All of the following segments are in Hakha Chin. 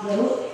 Deuh.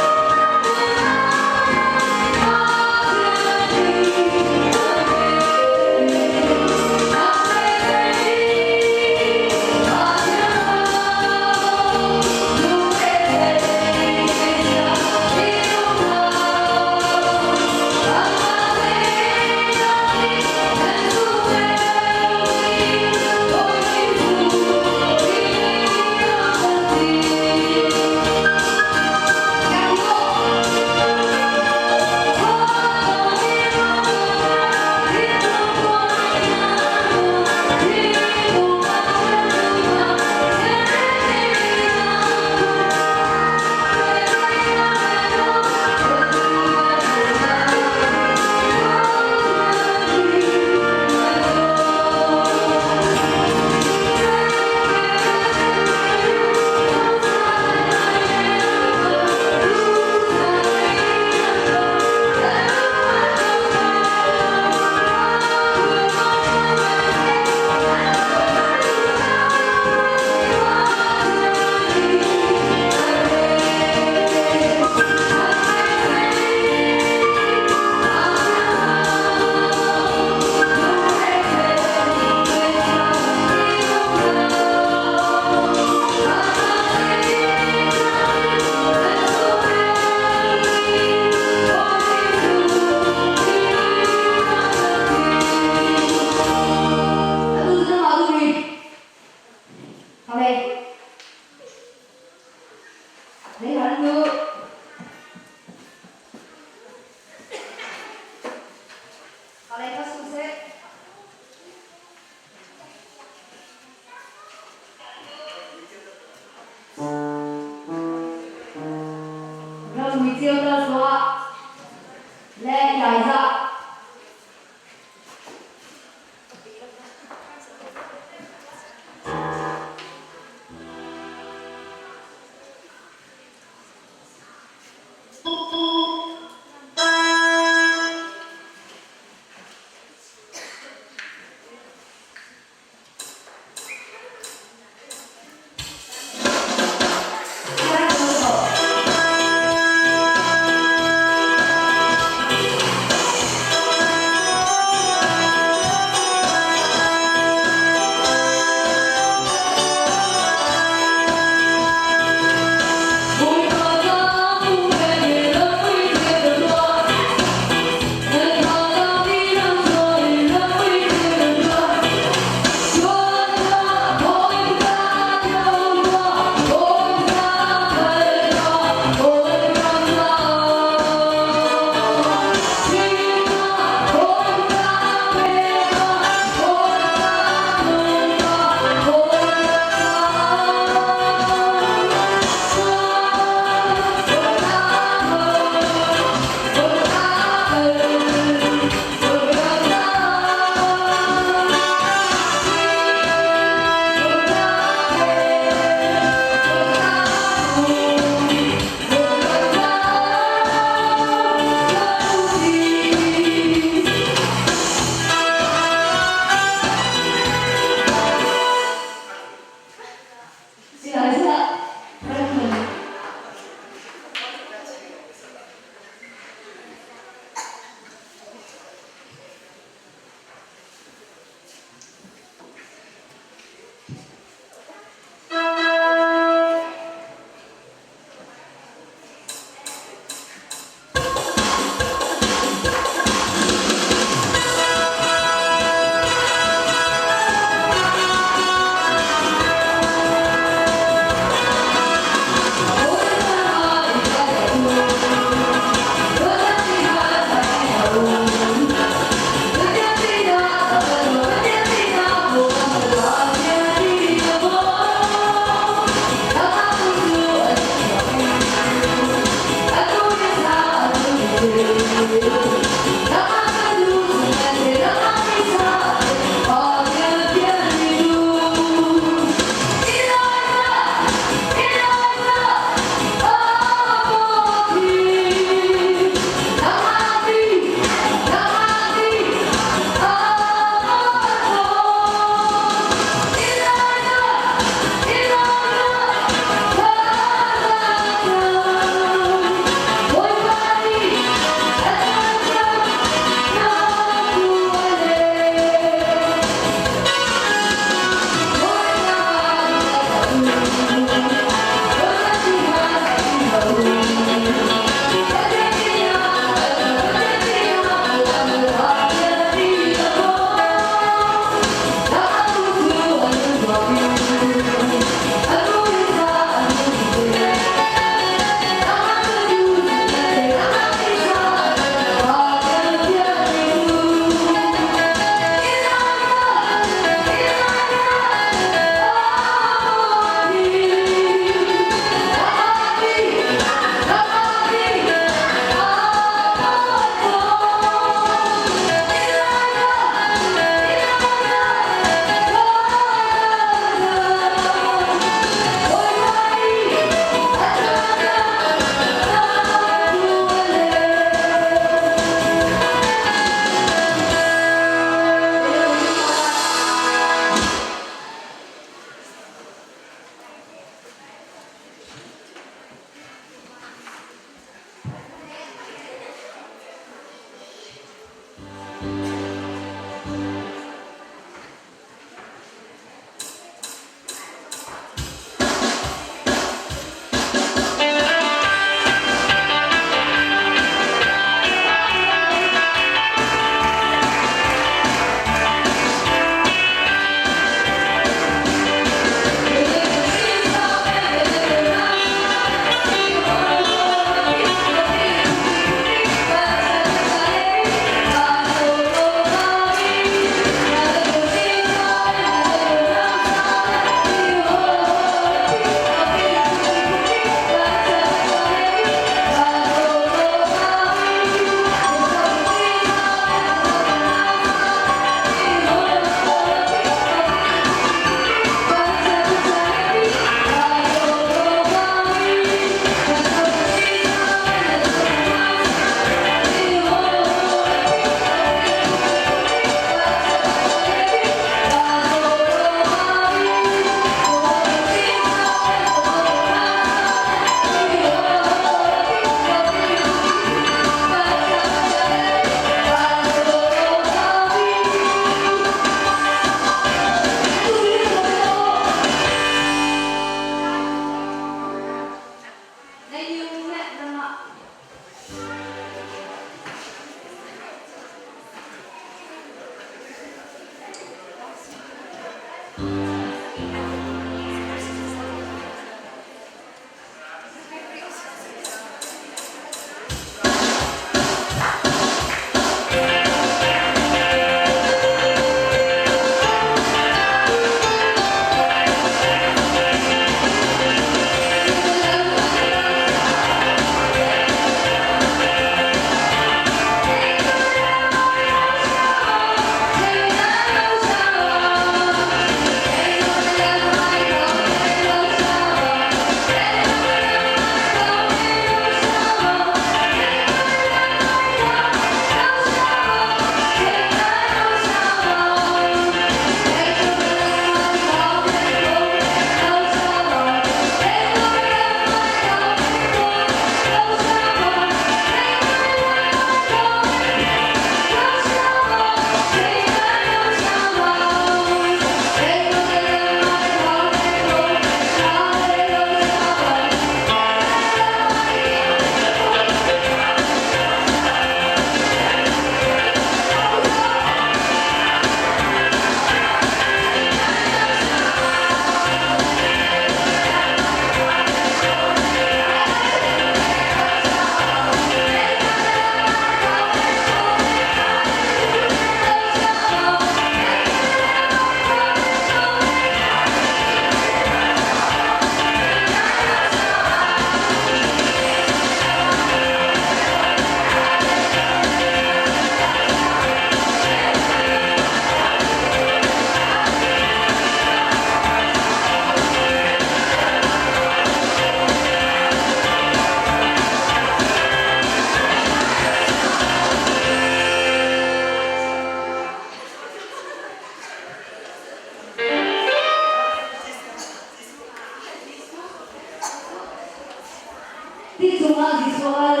Ti cungah Jesuh a kal.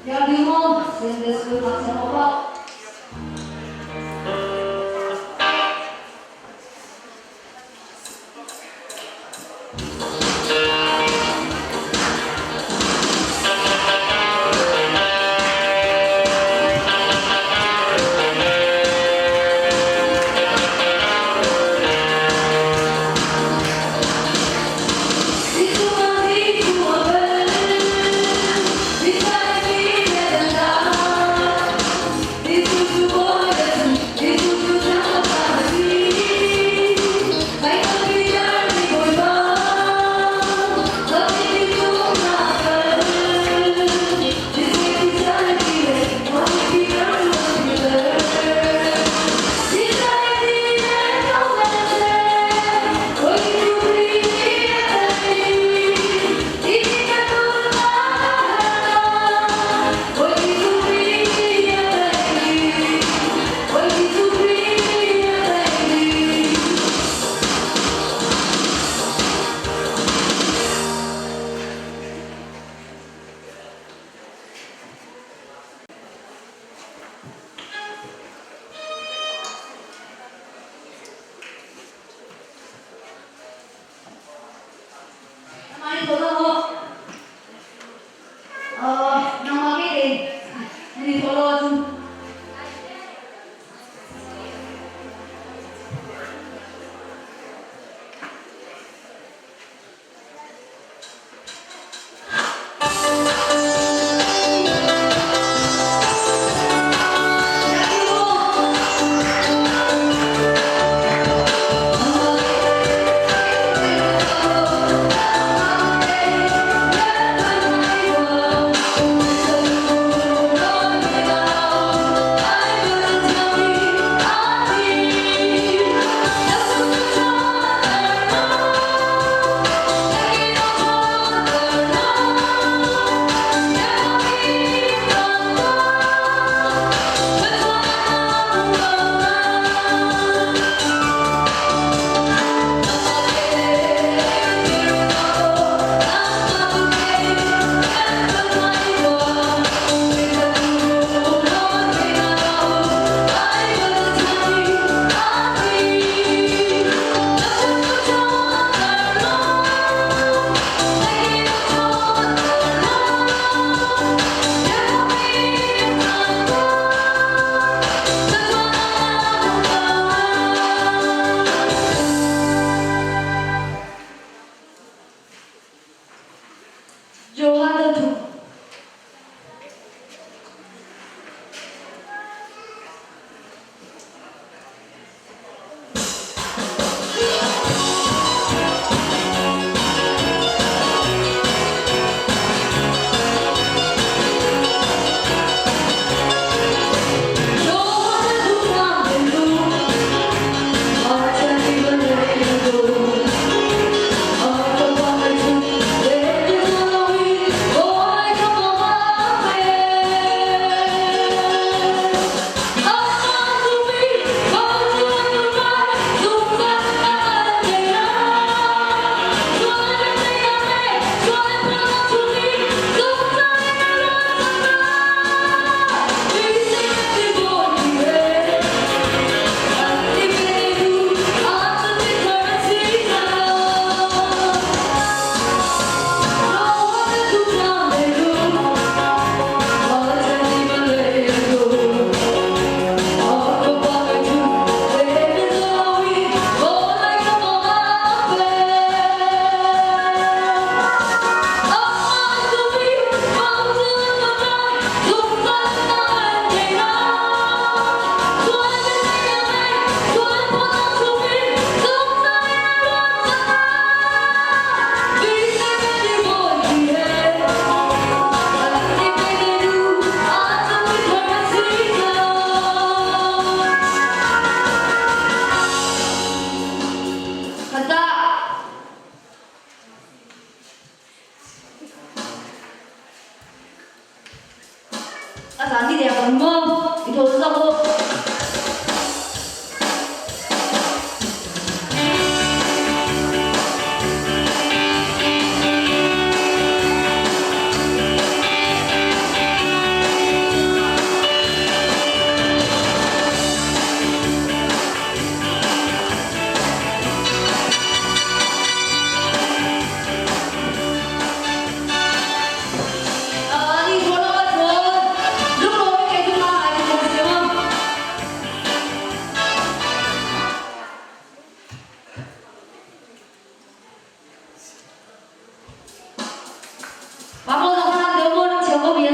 Yabimon, Sunday School ngakchia. Nangmah ke tein nan i thawh lo ahcun.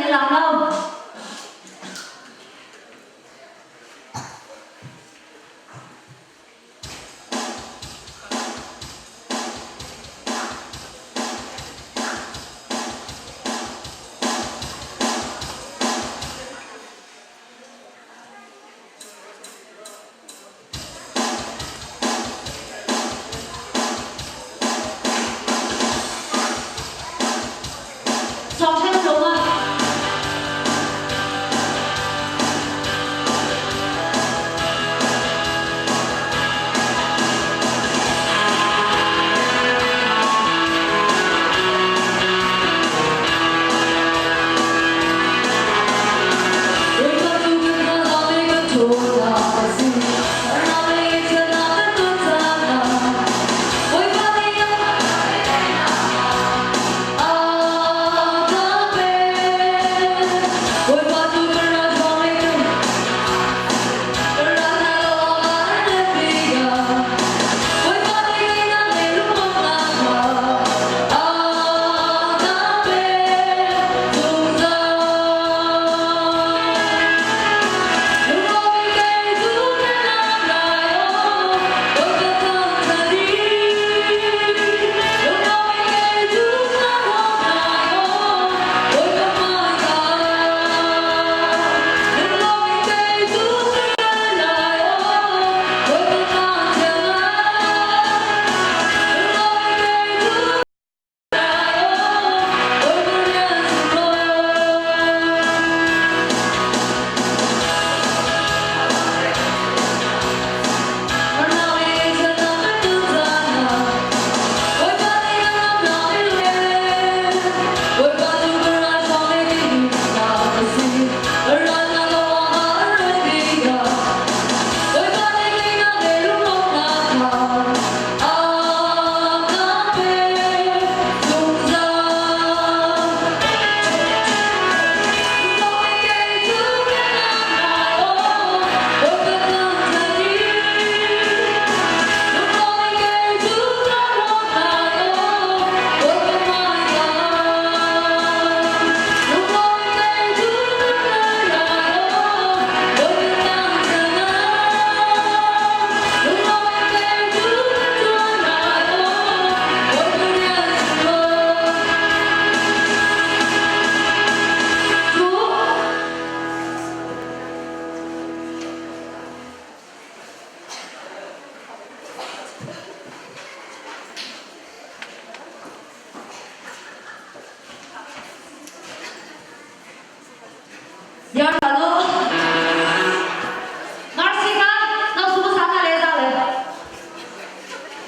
Kan lam lo. Sawng ṭhan lo ma?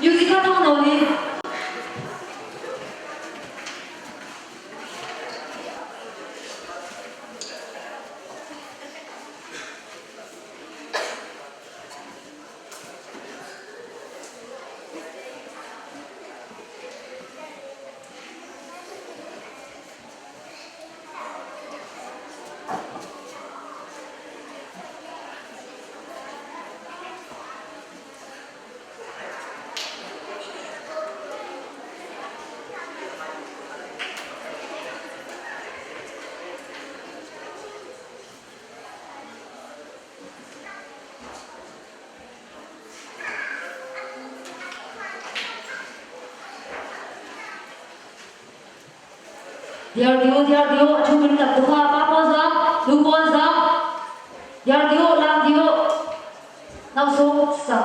Music ka thong no ni. Diar dio diar dio athu kan tak duha pa pon za lu pon za diar dio lam dio nau so sa.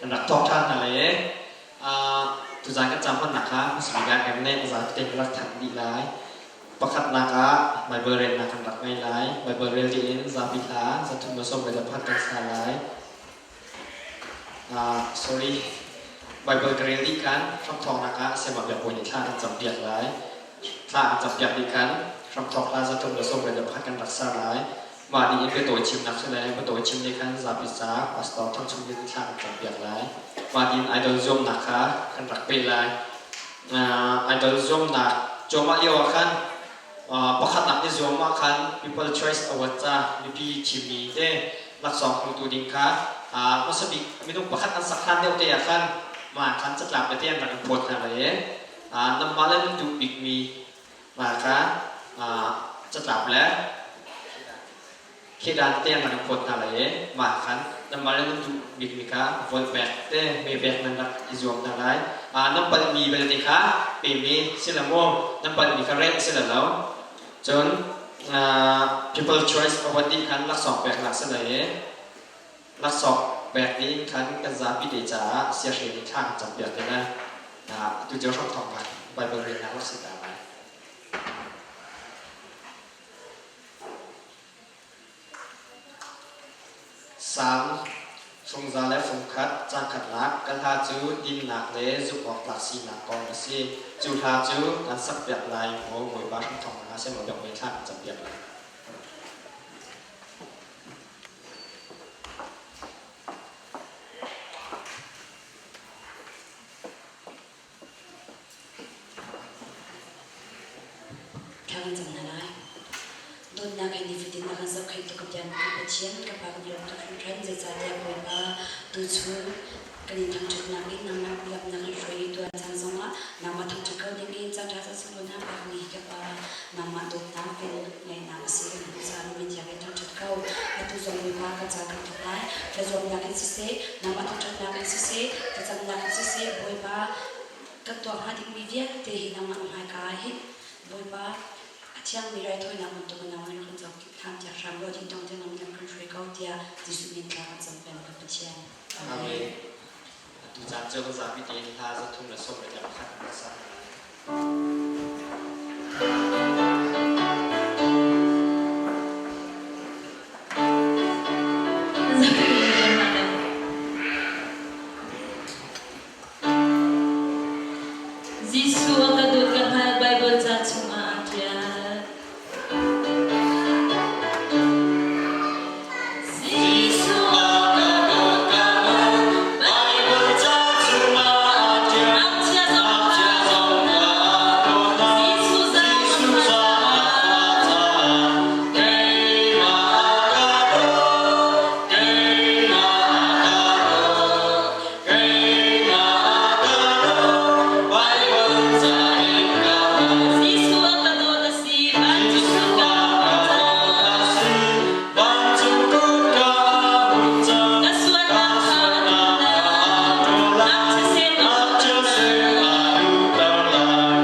Kan rak thawk ṭhan hna lai i tuzaan kan cam hmannak kha hmasabik ah kan nih zapi kan rak thanh dih lai. Pakhatnak ah Baibal relnak kan rak ngei lai. Baibal rel dih in zapi hla 311 kan sa lai. Sorry, Baibal ka rel dih khan hramthawknak ah Sayamah Biak Bawi nih thla kan campiak lai. Thla an campiak dih khan hramthawk hla 311 kan rak ser lai. Mah nih in biatawi chimnak si le biatawi chim nih khan zapi ca pastor Thang Chung nih thla kan campiak lai. Mah tiin idol zuamnak kha kan rak peh lai. Idol zuamnak cuahmah lio ah khan pakhatnak ni zuam ah khan People Choice Award ca mipi thimmi te laksawng hmutu ding kha hmasa bik minung pakhat an sak hlan deuh te ah khan mah khan catlap tete an rak in phawt hna lai i nanmah le nan duh bikmi mah kha catlap le Khidan te an rak in phawt hna lai i mah khan nanmah le nan duh bikmi kha vote pek te me pek nan rak i zuam hna lai. Nan palhmi belte kha pemi si lo maw nan palhmi kha reh si lo lo. Cun People Choice Award nih khan laksawng peknak si lai i laksawng pek ding khan kan zapi te caah siahre nih thla kan campiak te lai. Atu cu hramthawknak Bible relnak rak si ta lai. Salm fungza le fungkhat cangkhatnak ka hla cu dinnak le zumhawktlak sinak kong a si. Cu hla cu kan sakpiak lai maw Bawipa hramthawk hna seh maw biakmi thla kan campiak lai. Thla kan cam hna lai. Dawtnak he nifatin na kan zohkhenhtu ka Pathian ka Pathian ka Pa kan i lawm tuk hringhran zeicahtiah Bawipa tuchun kan in thangṭhatnak in nangmah lam na kan hruai i tuan caan zongah nangmah thangṭhat ko dingin caan ṭha caan sunglawi na pekmi hi ka Pa nangmah dawtnak velngeihnak a si kan hmuh caah na min thiang in thangṭhat ko. Atu zong Bawipa kan caan kan thawk lai. Thlazuamnak in siseh, nangmah thangṭhatnak in siseh, thlacamnak in siseh, Bawipa kan tuah hnga dingmi vialte hi nangmah na hmaika ah hin Bawipa a thiangmi raithawinak bantukin nangmah nih rak kan cohlan piak hram law dingdong tiang nang lam kan hruai ko tiah Jesuh min thla kan cam peng kan Pathian. Amen. Atu caan cu kan zapi tein hla 311 kan sa. Jesuh a ka dawt ka hngalh Baibal ca chungah aa ṭial. Jesuh a ka dawt ka hngalh Baibal ca chungah aa ṭial. Ngakchia zong kha Jesuh zaangfah caah keimah a ka dawt, keimah a ka dawt. Jesuh a ka dawt a si, vancung kutka Ka sualnak kha a ṭawl lai, ngakchia a duhter lai.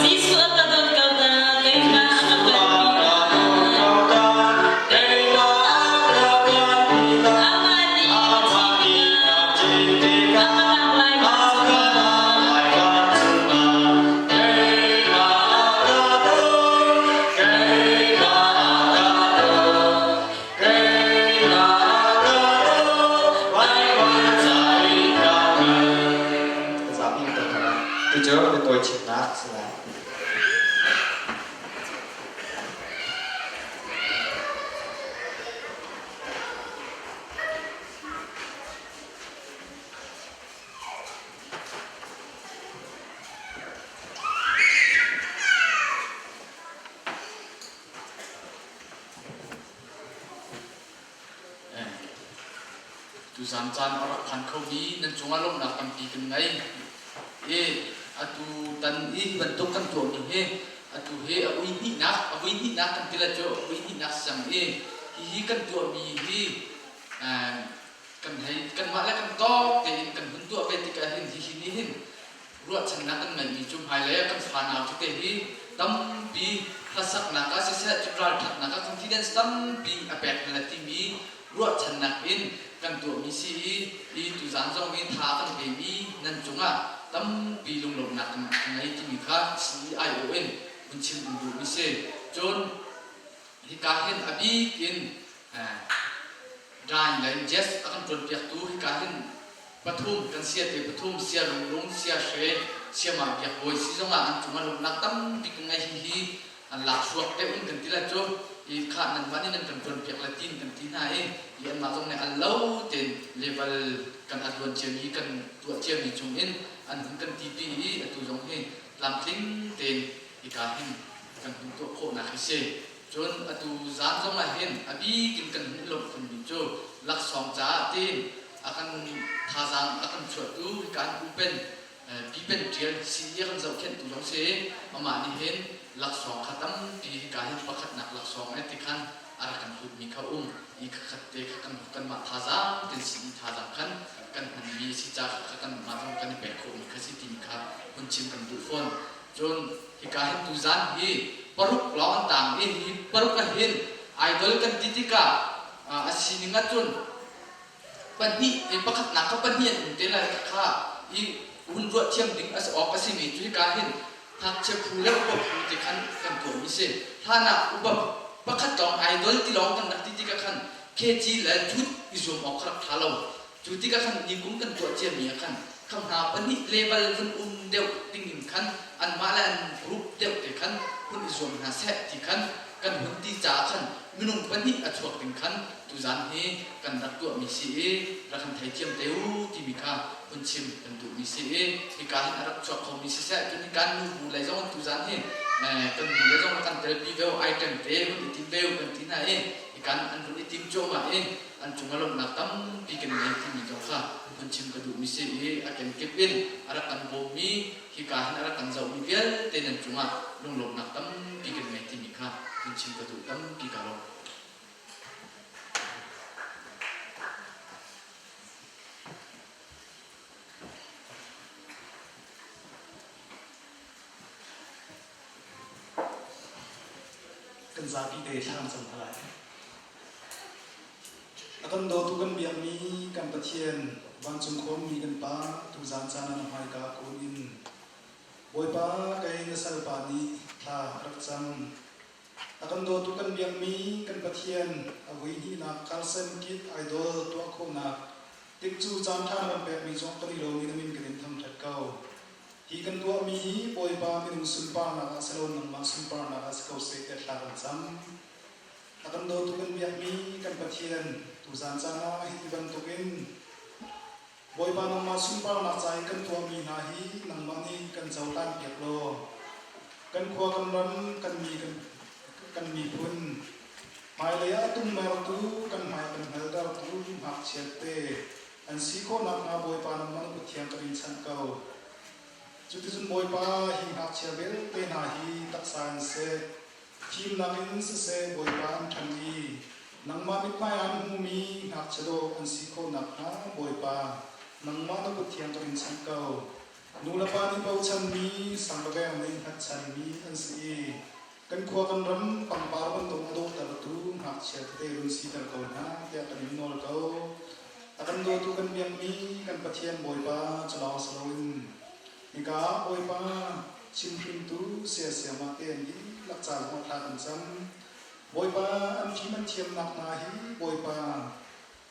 Jesuh a ka dawt ko ta, keimah a ka kalpi lai. Amah nih ka thi tikah a ka lak lai vancung ah. Zapi in ton hna. Tucu biatawi chimnak si lai. Tuzaan caan a rak phan khomi nan cungah lawmhnak tampi kan ngei. I atu tan i hi bantuk kan tuahmi hi atu hi a vui hnihnak a vui hnihnak kan ti lai cu a vui hnihnak si cang i hihi kan tuahmi hi kan hei kanmah le kan tawk tein kan hun tuah ve tikah hin hihi nih hin. Ruahchannak kan ngeihmi cu hmailei ah kan fanau tete hi tampi hlasaknak ah siseh cun ralṭhatnak ah confidence tampi a pek hna lai timi ruahchannak in kan tuahmi si i hi tuzaan zong hi tha kan pemi nan cungah tampi lunglawmhnak kan ngei timi kha CEIO in vun chim kan duhmi si. Cun hika hin a bik in Dine le Jazz a kan ṭuanpiaktu hika hin pathum kan sia te pathum sia lunglung sia hre siamah biak bawi si zongah an cungah lawmhnak tampi kan ngei hi hi an lak suak te un kan ti la cu i kha nan mah nih nan kan ṭuanpiak le tin kan ti hna i i anmah zong nih an lo ten level kan atuan ciami kan tuah ciami chung in an hun kan tipi i atu zong hi tlamtling tein hika hin kan hun tuah khawhnak hi si. Cun atu zan zong ah hin a bik in kan hun lawmh khunmi cu laksawng caah tiin a kan thazaang a kan chuahtu hika an upen pipen ṭial sii a kan zohkhenhtu zong si amah nih hin laksawng kha tampi hika hin pakhatnak laksawng eh ti khan a rak kan hlutmi kha um i khakhat te kha kan kanmah thazaang ten sii thazaang khan kan hmanmi si ca kha kanmah zong kan i pek khawhmi kha si timi kha hun chim kan duh fawn. Cun hika hin tuzan hi paruk lawng an tang i hi paruk ah hin idol kan ti tikah a sining ahcun pahnih pakhatnak kha pahnih an um te lai kha i hun ruah thiam ding a si awk a simi cu hika hin ngakchia phu le upa phu ti khan kan tuahmi si. Hlan ah upa pakhat lawng idol ti lawng kan rak ti tikah khan KG le Jude i zuam awk kha rak ṭha lo. Cu tikah khan nikum kan tuah ciami ah khan kha hna pahnih level vun um deuh ding in khan anmah le an group deuh te khan hun i zuam hna seh ti khan kan hun ti caah khan minung pahnih a chuak ding khan tuzan hi kan rak tuahmi si i rak kan theithiam te u timi kha hun chim kan duhmi si i hika hin a rak chuak khomi siseh cun hika nu bu lei zong tuzan hi kan nu lei zong rak kan telpi ve item te hun i tim ve kan ti hna i hikan an hun i tim cuahmah i an cungah lawmhnak tampi kan ngei timi zong kha hun chim ka duhmi si i a kenkip in a rak kan bawmmi hika hin a rak kan zohmi vialte nan cungah lunglawmhnak tampi kan ngei timi kha hun chim ka duh tampi ka lawm. Kan zapi te thla kan cam hna lai. A kan dawtu kan biakmi kan Pathian, vancung khuami kan Pa, tuzaan caan ah na hmaika kun in Bawipa kei na salpa nih thla ka rak cam. A kan dawtu kan biakmi kan Pathian, a vui hnihnak Carson Kit Idol tuah khawhnak tikcu caan ṭha na kan pekmi zong kan i lawm i na min kan in thangṭhat ko. Hi kan tuahmi hi Bawipa minung sunparnak ah si lo nangmah sunparnak ah si ko seh tiah thla kan cam. A kan dawtu kan biakmi kan Pathian, tuzaan caan ah hiti bantukin Bawipa nangmah sunparnak ca i kan tuahmi hna hi nangmah nih kan cohlanpiak law kan khua kan ram kan mi kan, kan miphun hmailei ah tummertu kan hmai kan hngaltertu ngakchia te an si khawh nakhnga Bawipa nangmah na kut thiang kan in chanh ko. Cuticun Bawipa hi ngakchia vialte hna hi taksa in seh Fimnak in siseh Bawipa an ṭhan i nangmah mithmai ah an hmumi ngakchia dawh an si khawh nakhnga Bawipa, nangmah na kut thiang kan in chanh ko. Nulepa nih bochanmi, sanglaveng nih hngatchanmi an si i kan khua kan ram pangpar bantuk a dawhtertu ngakchia tete run siter ko hna tiah kan in nawl ko. A kan dawtu kan biakmi kan Pathian Bawipa cu lawng si loin Hika ah Bawipa chimhrimtu siasiamah te an dihlak ca zongah thla kan cam. Bawipa an fim an thiamnak hna hi Bawipa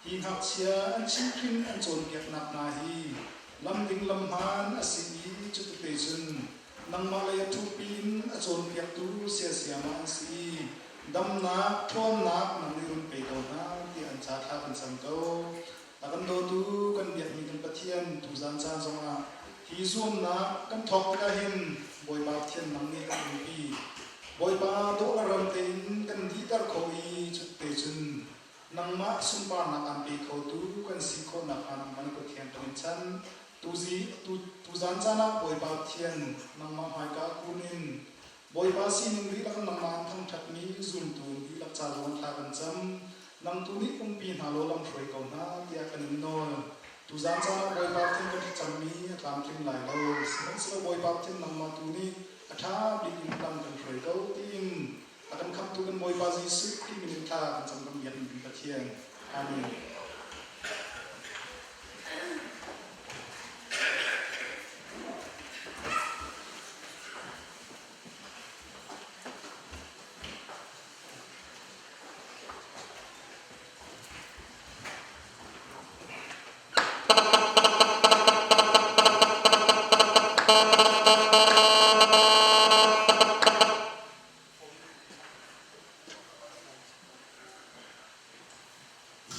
hi ngakchia an chimhhrin an cawnpiaknak hna hi lam ding lam hmaan a si i cutute cun nangmah lei a thukpi in a cawnpiaktu siasiamah an si i damnak ṭhawnnak nang nih run pe ko hna tiah an ca thla kan cam ko. A kan dawtu kan biakmi kan Pathian tuzaan caan zongah hi zuamnak kan thawk tikah hin Bawipa Pathian nang nih kan umpi. Bawipa dawh le ram tein kan dihter kho i cutte cun nangmah sunparnak aan pe khotu kan si khawh nakhnga nangmah na kut thiang kan in chan. Tuzi tuzaan caan ah Bawipa Pathian nangmah hmaika kun in Bawipa sining dihlak nangmah an thangṭhatmi zultu dihlak ca zong thla kan cam. Nang tu nih umpi hna law lamhruai ko hna tiah kan in nawl. Tuzaan caan ah Bawipa Pathian kan thlacammi a tlamtling lai lo. Sihmanhsehlaw Bawipa Pathian nangmah tu nih a ṭha bik in lam kan hruai ko tiin a kan khamhtu kan Bawipa Jesuh Khrih min in thla kan cam kan biakmi kan Pathian. Amen.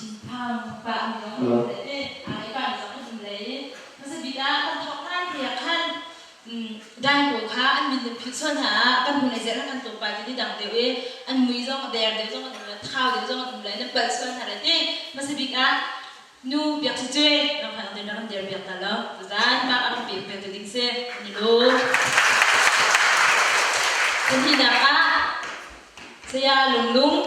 Thinphang pah mi zong an um le ai pah mi zong an um le i hmasa bik ah kan thawk hlan te ah khan dai pawl kha an min an philh sual hna ah kan hmun ei zeih kan tlawmpal ti dang deuh i an mui zong a der deuh zong an um le thau deuh zong an um le nan palh sual hna le ti hmasa bik ah nu biak si cue ram han den ram der biak ta lo zan ma ram pe pe tu ding si ni lo pahnihnak ah saya lunglung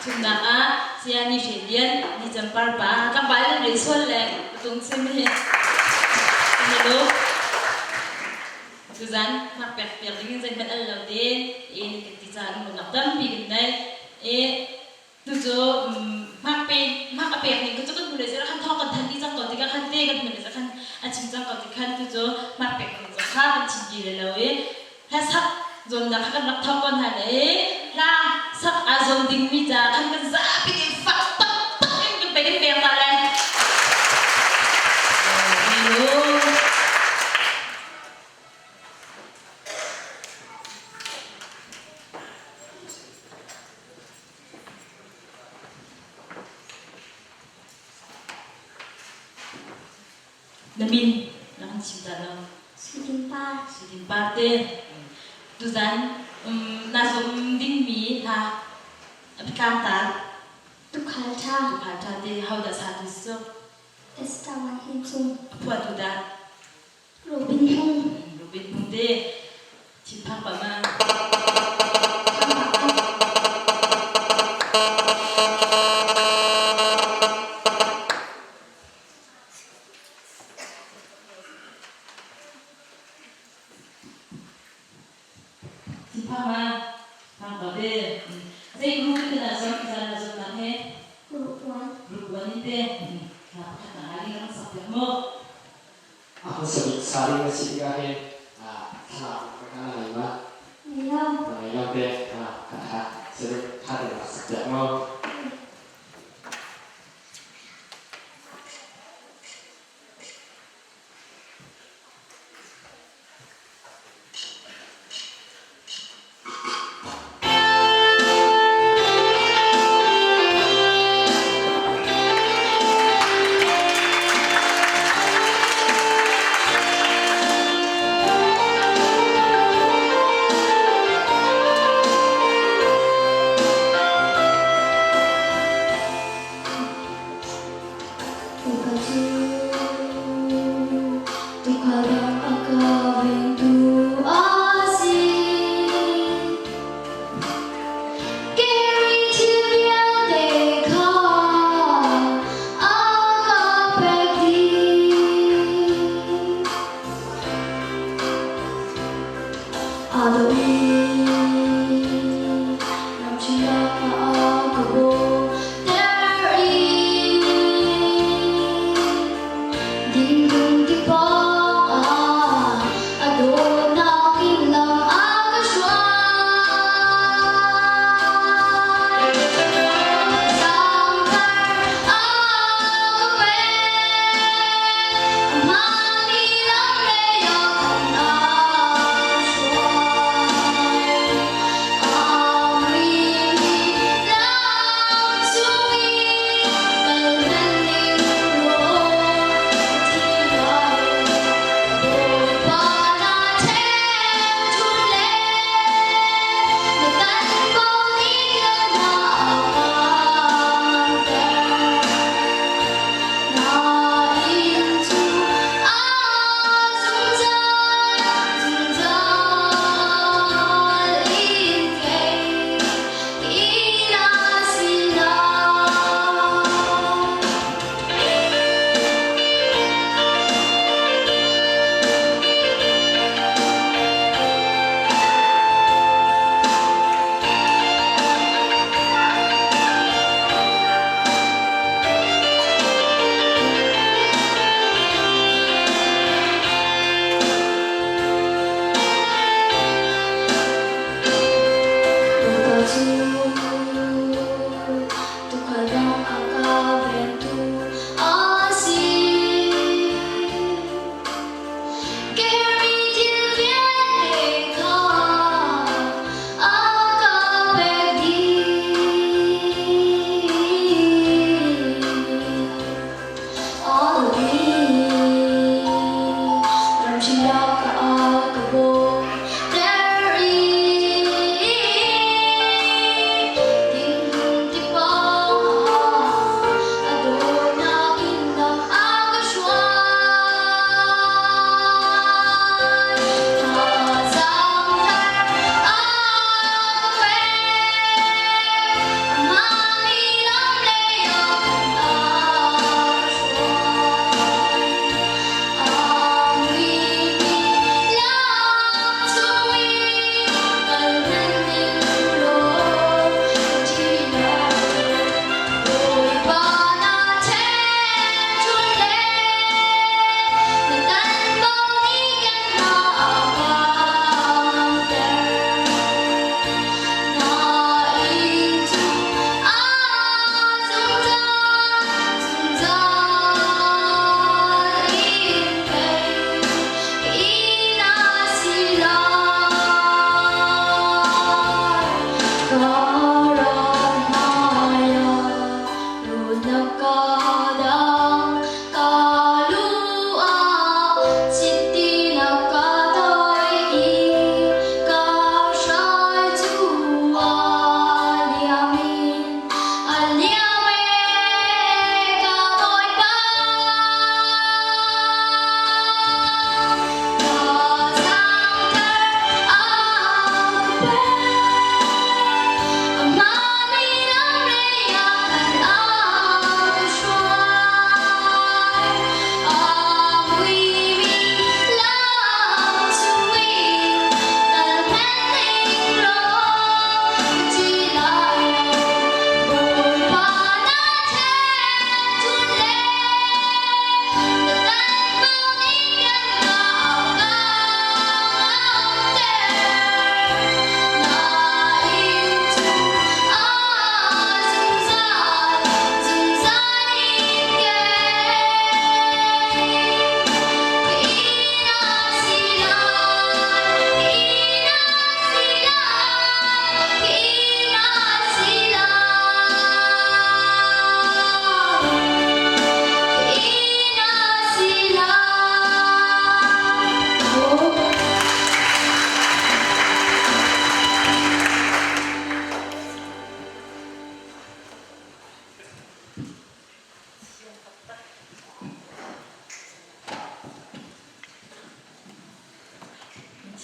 Thumnak ah saya ni Hre Lian, ni Campar pa, tlangval nan rel sual le patung sim hi. Hello. Tuzan hmak pek piak ding in zeihmanh al lo te in kan ti caan um nak tampi kan nei. E Tu cu hmak pe hmak a pek ning cu kan hmu le khan thawng kan thanh dih cang ko tikah khan te kan hmu le khan a chim cang ko ti khan tu cu hmak pek ning zong kha kan chim ti le lo i hla sak zuamnak kha kan rak thawk ko hna le i hla sak aa zuam dingmi ca khan kan zapi in fak taktak in kan pe kan pek ta le. Na min na kan chim ta lo. Sudin Par. Sudin Par te. Tuzan na zum dingmi hla tlang ta. Tukhal tha. Tukhal tha te ho dah sa tu su? Esther Wan Hin Chung. A phuah tu dah? Robin Hung. Robin Hung te. Thinphang pa ma. Thinphang ma. Phang ba te. Zei group in na zon zan na zon nak he? Group 1. Group 1 in te. Na pakhat na ali rak sak piak mo. A hmasa bik sari na si tikah hin thla ka na ngei ma? Ngei lo. Na ngei lo te. Ka tha. Siruk tha te rak sak piak mo.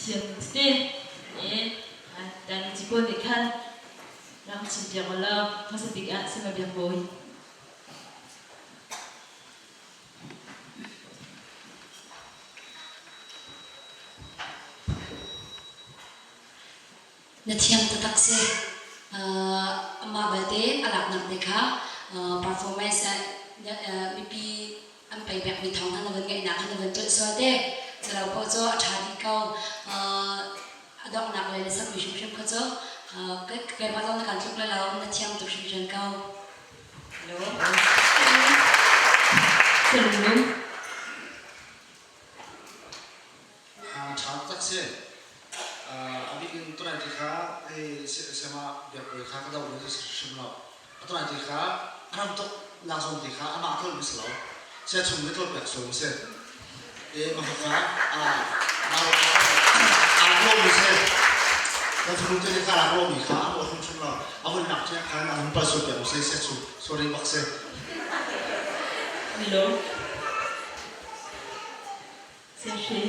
Thiam tete e dan ci pawl nih khan rak chim piak law hmasa bik ah Sima Biak Bawi. Na thiam taktak si. Amah belte a laknak te kha performance mipi an pei pekmi thawng kha na van ngaihnak kha na van tuah sual te. Cu lo paoh cu a ṭha dih ko. A donghnak le na sakmi hrimhrim kha cu keimah zong na kan tluk lai lo, na thiam tuk hringhran ko. Hello. Salung. Ṭha tak si. A bik in tunai ti kha hei sema biakbawi kha ka doh mi cu hrim lo. Tunai ti kha a ram tuk nak zawn ti kha amah tlol mi si lo. Sia chung mi tlol pek sual mi si. E mah kha a aa ruah mi si. Kan fanu te kha rak ruah mi kha a ruah hrim hrim lo. A vun nak tiang khan a hun pal sual piak mi si. Sia chung sorry bak si. Hello. Sehri.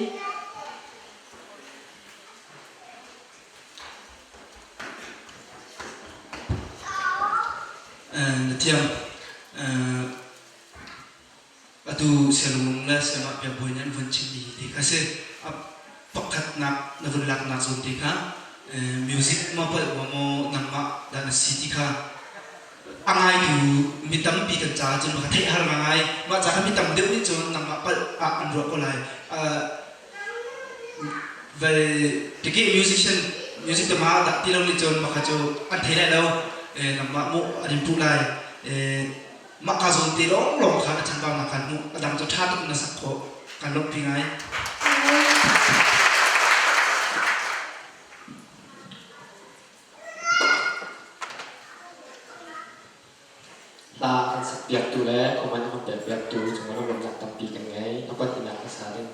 Na thiam. Atu sialung le siamah biakbawi nih an vun chimmi hi ti kha si. A pakhatnak na vun laknak zawn te kha music ma palh ma maw nangmah dah na si ti kha a ngaitu mi tampi kan caah cun ka theih har ngai. Mah ca kha mi tam deuh nih cun nangmah palh ah an ruah ko lai. Vel tike musician music tama dah ti lo nih cun maka cu an thei lai lo. Nangmah mu an in puh lai. Mah ka zawn te lawng lawng kha na chanbaunak khan hmuh. A dang cu ṭha tuk na sak khawh. Kan lawmhpi ngai. Hla kan sakpiaktu le comment a kan pekpiaktu cungah lawmhnak tampi kan ngei. A pahnihnak hmasa ding.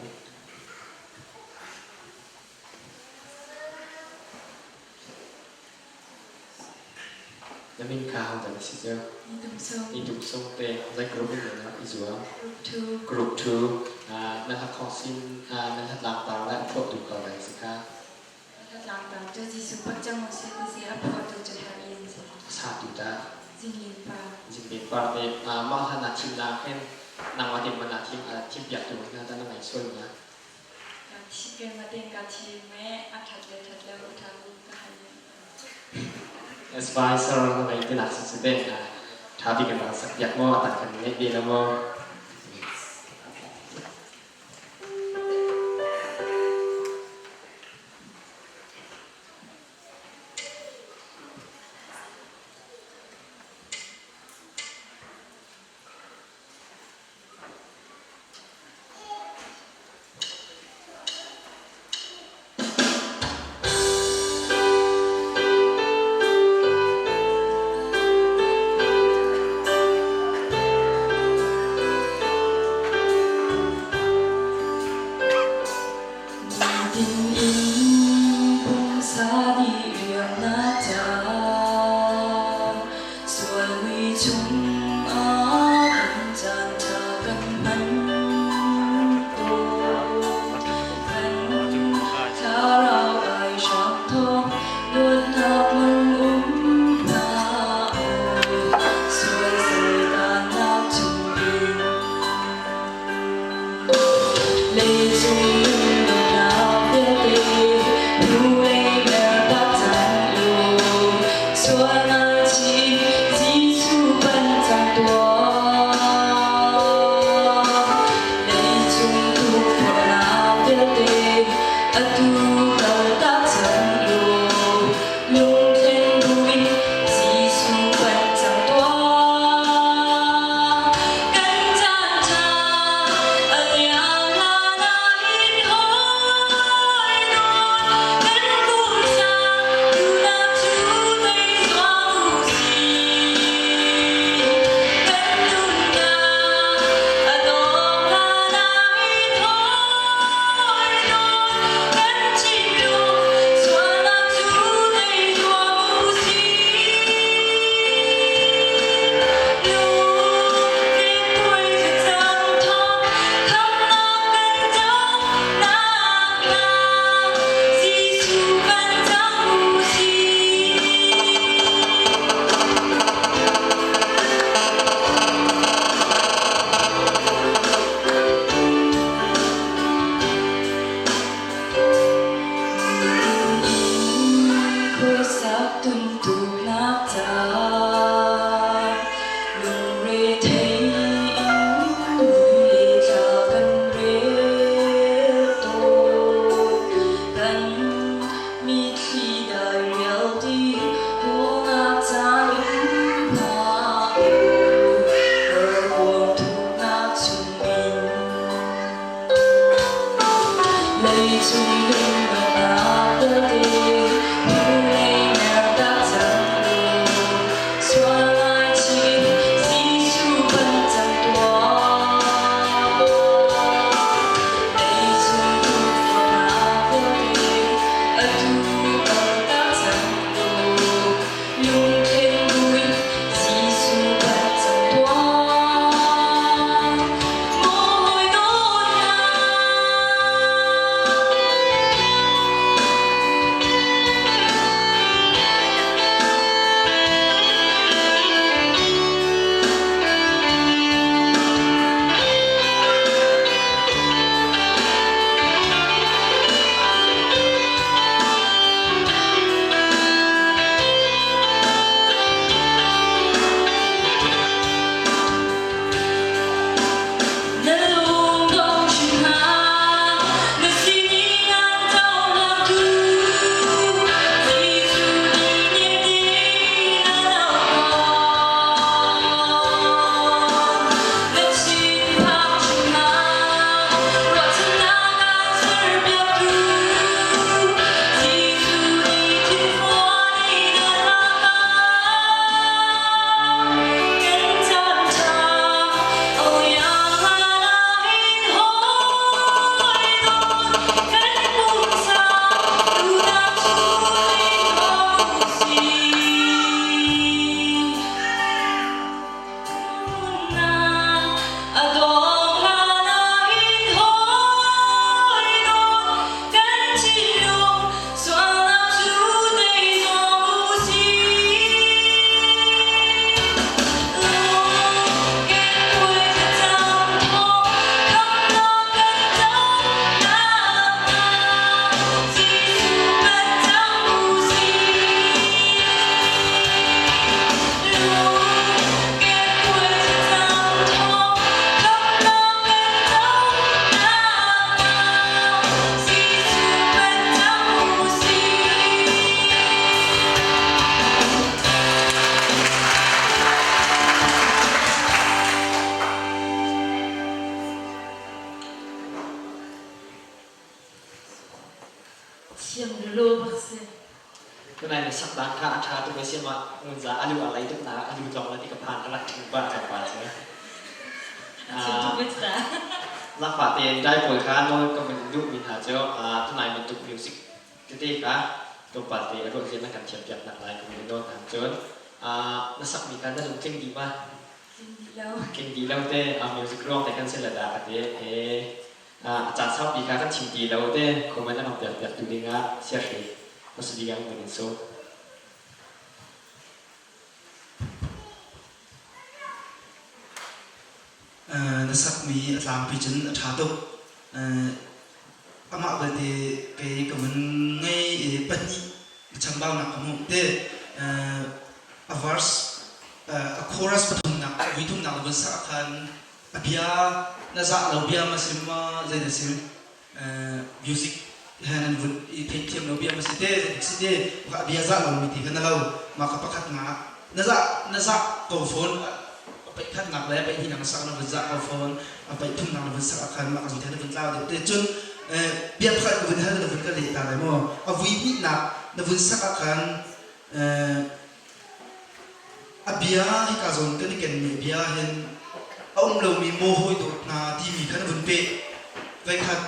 Na min kha hodah na si cu? Ni Tum Sung te zei group in na i zuam? Group 2. Group 2. Na hla sin na hla tlangtar le a phuahtu ko dai si kha? Tlangtar cu Jesuh pacang si si a phuahtu cu Harry an si. Satu dah? Zinglin Par. Zinglin Par te mah hla na thim nak hin nangmah te man na thim thim piak tu hna dah na ngai sual na? Ka thi keimah tein ka thim i a ṭhat le ṭhat lo a ṭha lu ka hal. Advisor na ngai ti nak si si te ṭha bik in rak sak piak maw a tak kan ngeih ve lo maw? Nitin in pumsa nih rian na ṭan. Sualmi chungah kan caan ṭha kan hman tawn. Kan thlarau ai hram thawng luatnak lung um hna oi. Sual zeidanak chungin Leicung nunnak vialte hnulei mertak cang u. Sual ngaichih Jesuh panh cang tuah. Leicung tukforhnak vialte atu kaltak cang u. Lungthlen buin Jesuh panh cang tuah. Kan caan ṭha a liam la nain hawi. Thiam lulaw bak si. Tunai na sak dan kha a ṭha tuk i siamah ngunza a lu a lei tuk na a lu tlong la ti ka phan ka rak ṭhing pah cang pa cu. Thiam tuk ve ta. Lakfa tein dai pawl kha nawl ka vun duhmi hna cu tunai bantuk music tete kha tlawmpal te a ruah zia na kan thiam piak nak lai ka vun nawl hna cun na sakmi kha na lungtling dih ma? Tling dih lo. Tling dih lo te music ruang te kan si la dah ka ti he a caan saupi kha kan chim ti lo te comment a kan piak piak tu ding ah siahri masali ang vun in so. Na sakmi a tlangpi cun a ṭha tuk. Amah belte kei ka vun ngei i pahnih chambaunak ka hmuh te. A verse a chorus pathumnak vui thumnak na vun sak ah khan a bia na zah lo bia ma si ma zei na si music he nan vun i theihthiam lo bia ma si te zeitik si te a bia zah lo mi ti kha na lo ma ka pakhat nak na zah na zah ko fawn a paih khatnak le paih hnihnak na sak na vun zah ko fawn a paih thumnak na vun sak ah khan mah ka zung na vun tlau deuh te cun bia pakhat ka vun hal na vun ka leh ta lai maw a vui hnihnak na vun sak ah khan A bia hika zawn kan i kenmi a bia hin a um lomi maw hawi dawt hna timi kha na vun peh. Voikhat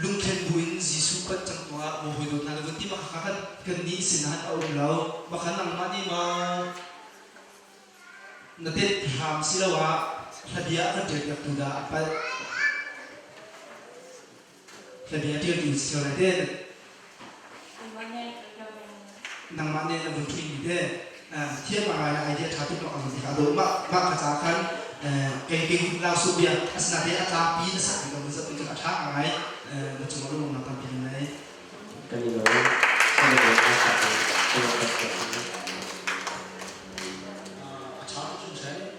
lungthlen buin Jesuh panh cang tuah maw hawi dawt hna na vun ti ma kha kan kannih sinah a um lo. Mah kha nangmah nih ma na tet hram siloah hlabia a kan ṭialpiaktu dah a palh? Hlabia ṭialtu si ṭheo lai te. Nangmah nih na vun ṭhuimi te thiam a ngai le idea ṭha tuk mak a ti dawh mah mah ka ca khan kei kei hun lau su bia asinain a tlangpi na sak mi ka vun zoh a ṭha ngai na cungah lungnak tampi ngei. Kan i lawm. A ṭha tuk hringhran.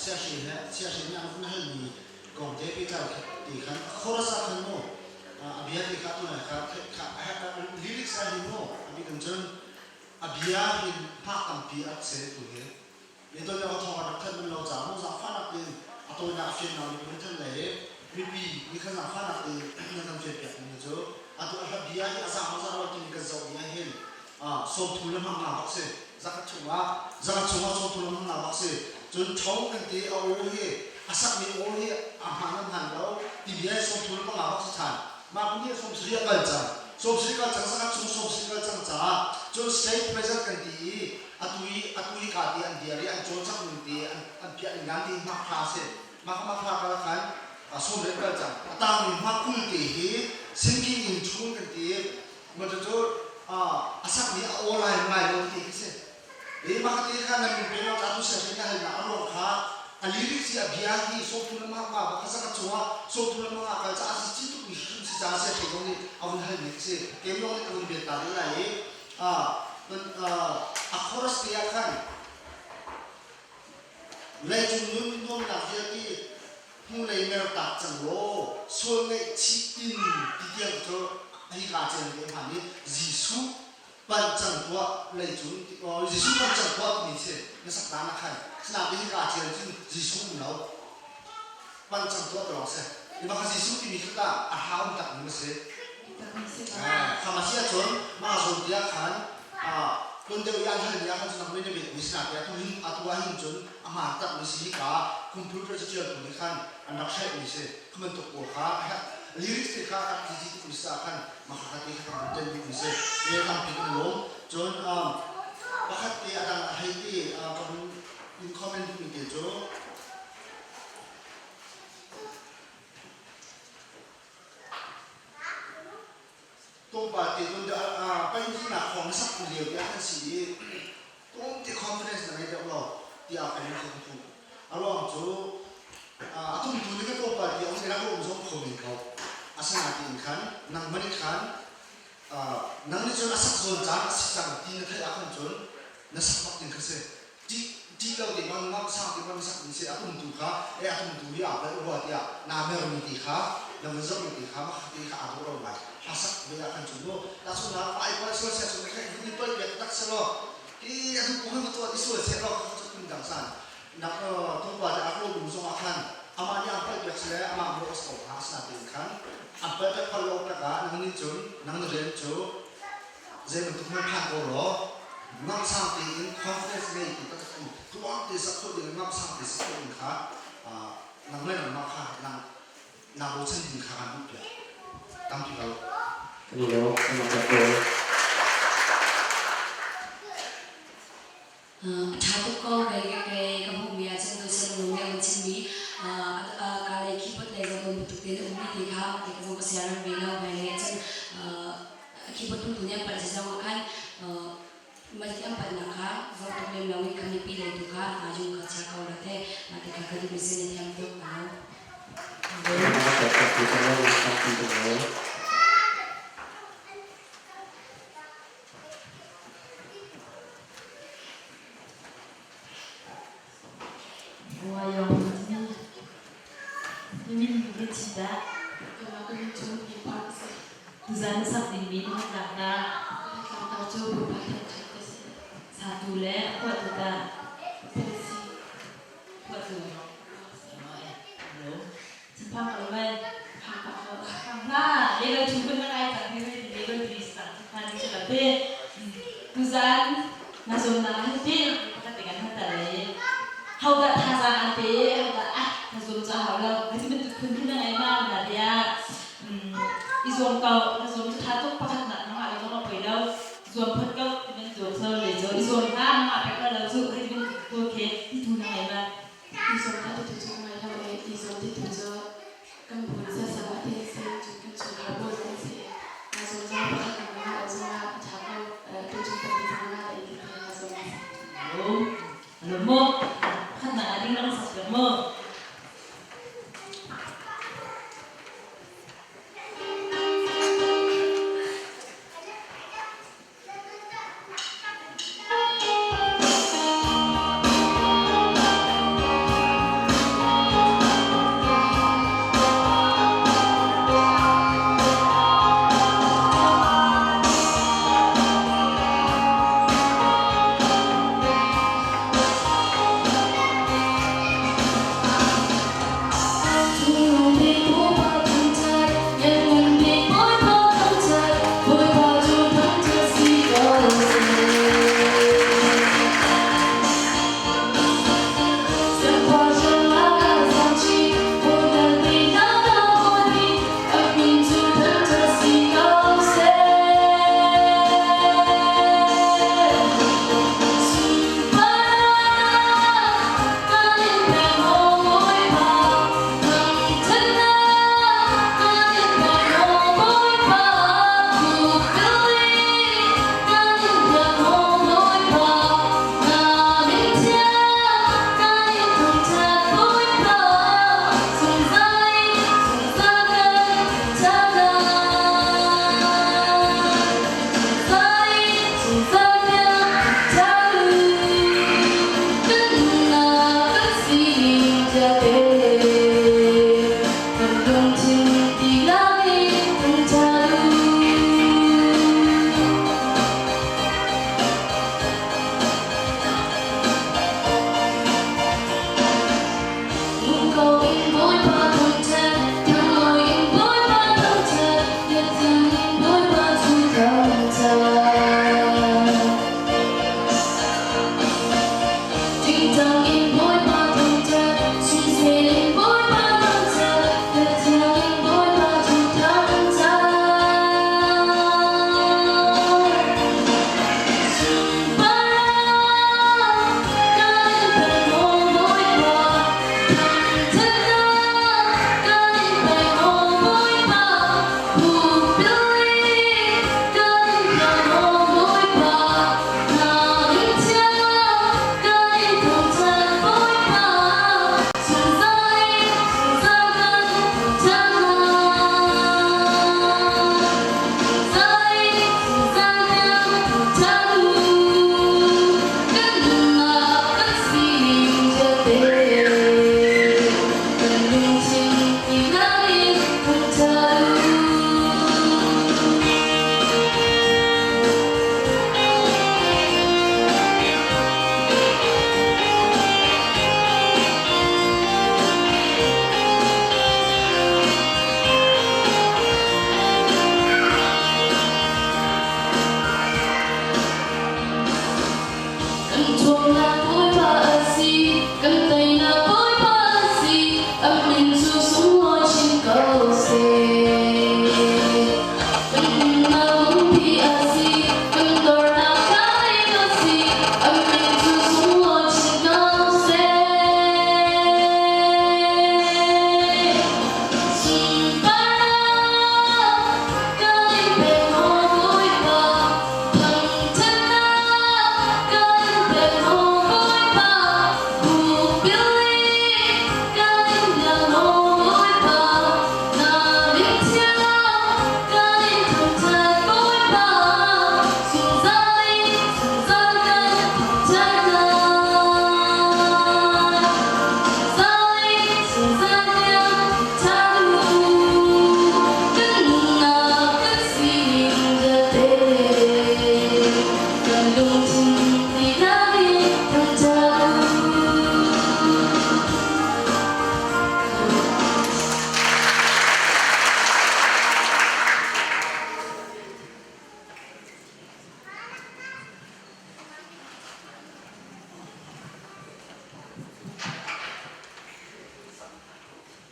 Siahri he siahri nih an vun halmi kong te pehtlai ti khan chorus ah khan mu a bia ti kha tu kha kha lyrics ah hin mu a bik in cun a bia hin hmak tampi a rak se tu hi ni ton le thong rak than man lo ca mu zangfah nak in a tawinak a fiannak ni mun than le. Mipi nih khan zaangfahnak tein nan kan fianpiak dingmi cu atu a hla bia hi a za maw za lo timi kan zohmi ah hin sawmthum le hmang nga bak si. Zakhat chungah zakhat chungah sawmthum le hmang nga bak si. Cun ṭhong kan ti a aw hi a sakmi aw hi a hmaan a hmaan lo ti bia hi 33 le panga bak si ṭhan. Mah kum hi 70 a kal cang. 70 kal cang zakhat chung 70 kal cang caah cun state president kan ti i atu i atu i ka ti an dir i an cawlcangh ning ti an an piah ning dan ti hmak hra si. Mah kha mah hra kal khan 70 kal cang. A tangmi hma 20 te hi sinking in chung kan ti i mah cucu a sakmi a aw lai ngai lo ti khi si. I mah kha ti kha nan min pe lo ca tu siaseh ka halnak a ruang kha a lyrics hi a bia hi sawmthum le mah mah bak kha zakhat cungah 30 le mah kal caah si ci tuk mi hrim si caah siaseh zong nih a vun halmi khi si. Kem zong nih ka vun biat ta dih lai i a chorus te ah khan leicung nun nuamnak vialte hnulei mertak cang law sual ngaihchih in ti tiang cu hika cen te hman i Jesuh panh cang tuah leicung Jesuh panh cang tuah timi si na sak dan ah khan sinain hika cen cun Jesuh um lo panh cang tuah ti lawng si i mah kha Jesuh timi cu tah a hra um tak mi si kha ma si ahcun mah zawn te ah khan tuan deuh i an halmi ah khan cun nang na bet mi si na tu hin atu ah hin cun a hmaan tak mi si hi ka computer caṭialtu nih khan an rak hrelh mi si kha bantuk pawl kha lyrics te kha rak ti tuk mi si ah khan mah kha te kha kan ten duh mi si e tampi kan lawm. Cun pakhat te a dang a hei ti ka vun in comment duh mi te cu tlawmpal te cun paihnak thawng na sak lio tiah kan si i tlawmte confidence na ngei deuh lo tiah kan in kan hmuh. A ruang cu a tumtu nih ka tlawmpal ti a um rak um zong kho men ko. Asinain khan nangmah nih khan nang nih cun a sak zawn caan a si cang ti na theih ahkhan cun na sak bak ding kha si. Ṭih lo te bang ngamh sang te bang sak ding si. A tumtu kha e a tumtu hi aa palh rua tiah naa mermi ti kha na vun zohmi ti kha mah ti kha aa dawh lo ngai. Hla sak ve ah khan cun mu tahchunhnak ai palh sual sia cun kha i palh piak tak selaw ki a duh ko han tuah i sual sia law kha cu phun dang san nak tumpa te a ro lung zong ah khan amah nih ang palh piak sile amah mu a ko hnga asinain khan ang palh piak palh lo tak ah nang nih cun nang na rian cu zei bantuk hmanh phan ko law ngamsang tein confidence ngei ti taktak in tluang te sak khawh ding ngamsang te sak khawh ding kha nang le nangmah kha nang naa bochan ding kha kan duh piak tampi ko. Kan i lawm, kan rak ko. A ṭha tuk ko. Kei ka hmuhmi ahcun tuchan lung nih a kan chimmi ka lei keyboard lei zong um bantuk tein a ummi ti kha ti ka zong ka siarem ve lo. Hmailei ahcun keyboard tumtu nih an palh si zong ah khan mah ti an palhnak kha zoh tuk lem lo i kan mipi lei tu kha yung kha chia ko la te mah ti kha ka duhmi si. Na thiam tuk ka lo. Tuzan na sak dingmi pakhatnak dah? Satu le phuahtu tah? Phuahtu. Phang ko mai. Phang hna. Level 2 kun na kai cang hi level 3 sang phan ni la te. Tuzan na zon na han ti pakhat te kan han ta le. Hau dah thazaang an pe, hau dah ah na zuam ca hau lo. Hati bantuk phun hin na ngai ma na dia. I zuam ko, na zuam cu tha tuk pakhat nak nangah le zong a poi lo. Zuam phot ko ti bantuk so le zo i zuam hna nangah pek lo cu hati bantuk tu khe ti thu na ngai ma. I zuam hna ti tu cu ngai lo e, i zuam ti tu cu kan bu sasam a ti si, cun kan chungkhar pawl zong an si. Naa zuam zong pakhat kan ngah lo zongah a ṭha ko. Tuchun kan ti zong ah ti te naa zuam. Hello. Hello mo. Khat na ading lang sak mo.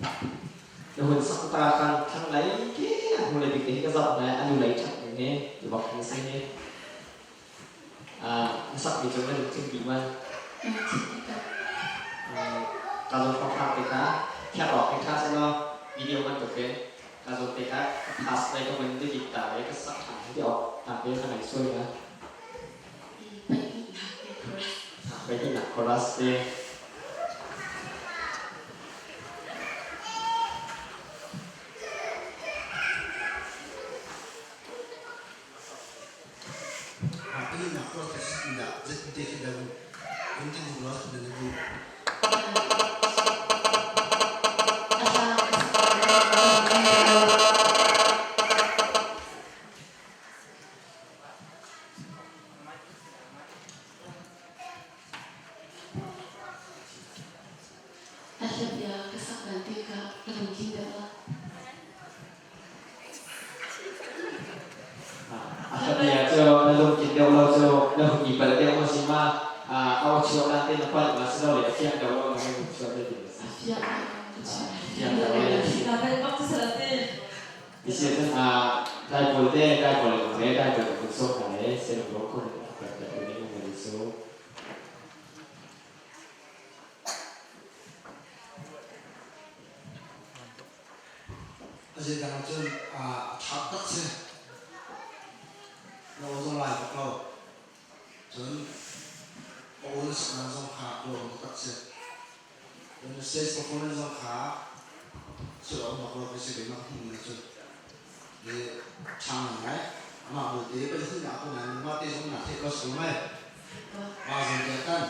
Na hun sak ta kan thlanglei ke a hnulei bik te hi ka zoh na a nulei ṭhat ning hi ti bak na si hi. Na sakmi cu na lungthin dih man. Ka zawn hrawnghrang te kha khiak awk hi ṭha selaw video bantuk in ka zawn te kha ka pass le ka vun delete ta le ka sak ṭhan hi ti awk ta te ka ngei sual na. Paihnihnak chorus te. Paihnihnak chorus te si dah zeitin te khi dah vun ti duh lo na duh. A hlabia ka sak dan te kha ka lungthin deuh ah. A hlabia cu na lungthin deuh lo cu na hun i palh deuh ma si ma a aw chuah dan te na palh ma si lo le a fiang deuh lo na hun chuah te ding A fiang fiang deuh le Na bel bak cu sala te. Isi cun Bible te Bible le Bible ka vun sawm hna le siangro ko ka ka ding na so. A zeidang cun a ṭha tak si. Na aw zong lai bak lo. Cun a aw na saknak zong kha lawm tak si. Cun stage performance zong kha sul a um bak lo ka si keimah ka hmuhning ahcun. I ṭha ngai. Amah belte pahnihnak ko nain nangmah te zong naa theih ko si lo mei? Mah zawn te khan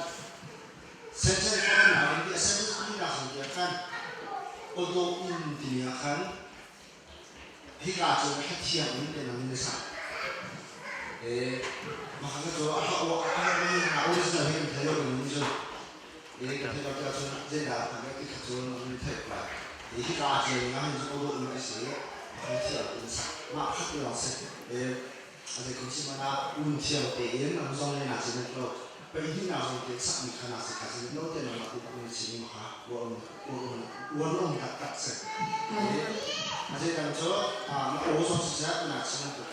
sentence pakhatnak in ti a sentence pahnihnak zawn te khan awdawh um timi ah khan hika cun a hlathiang in te nang in na sak. Mah kha cu a hla original hi kan thei lo kan ning cun kan theih lo tiah cun zeidah kan ti kha cu nan theih ko lai. Hika ah cun nga hin cun awdawh um a si a hlathiang in sak. Mah khat lawng si. A zeitin si hmanh ah un thiang tein a zong le na sin lo. Paihnih zong te sakmi kha na si kha sin lo te nangmah ti bak na chim kha uar um taktak si. A zeidang cu na aw zong siseh na chim tu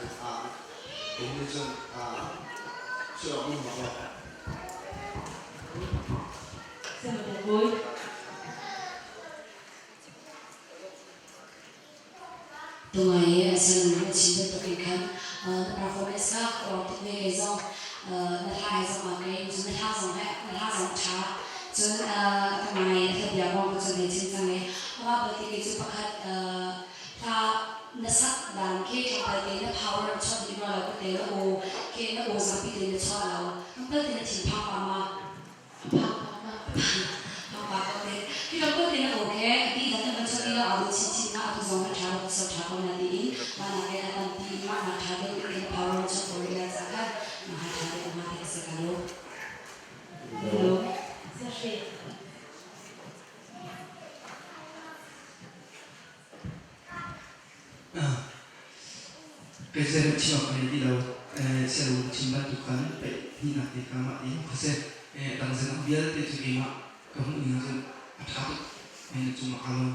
kum nih cun sui awk um bak lo. Tungai a sianginn a chim bantuk in khan na performance kha ka uar tuk ve kei zong na hla he zong aa kei cun na hla zong he na hla zong a ṭha cun ka ngai a hla bia kong ka cun hei chim cang i amah belte kei cu pakhat hla na sak dan khi tlawmpal te na power na chuah dih rua lo ka te na aw khi na aw zapi te na chuah lo tlawmpal te na thinphang pah ma Kei zei chim awk ka ngei ti lo. Sianginn chim bantuk khan pehhnihnak te kha mah ti kha si. Dang zinah vialte cu keimah ka hmuh ning ahcun a ṭha tuk. Na cungah kaa lawm.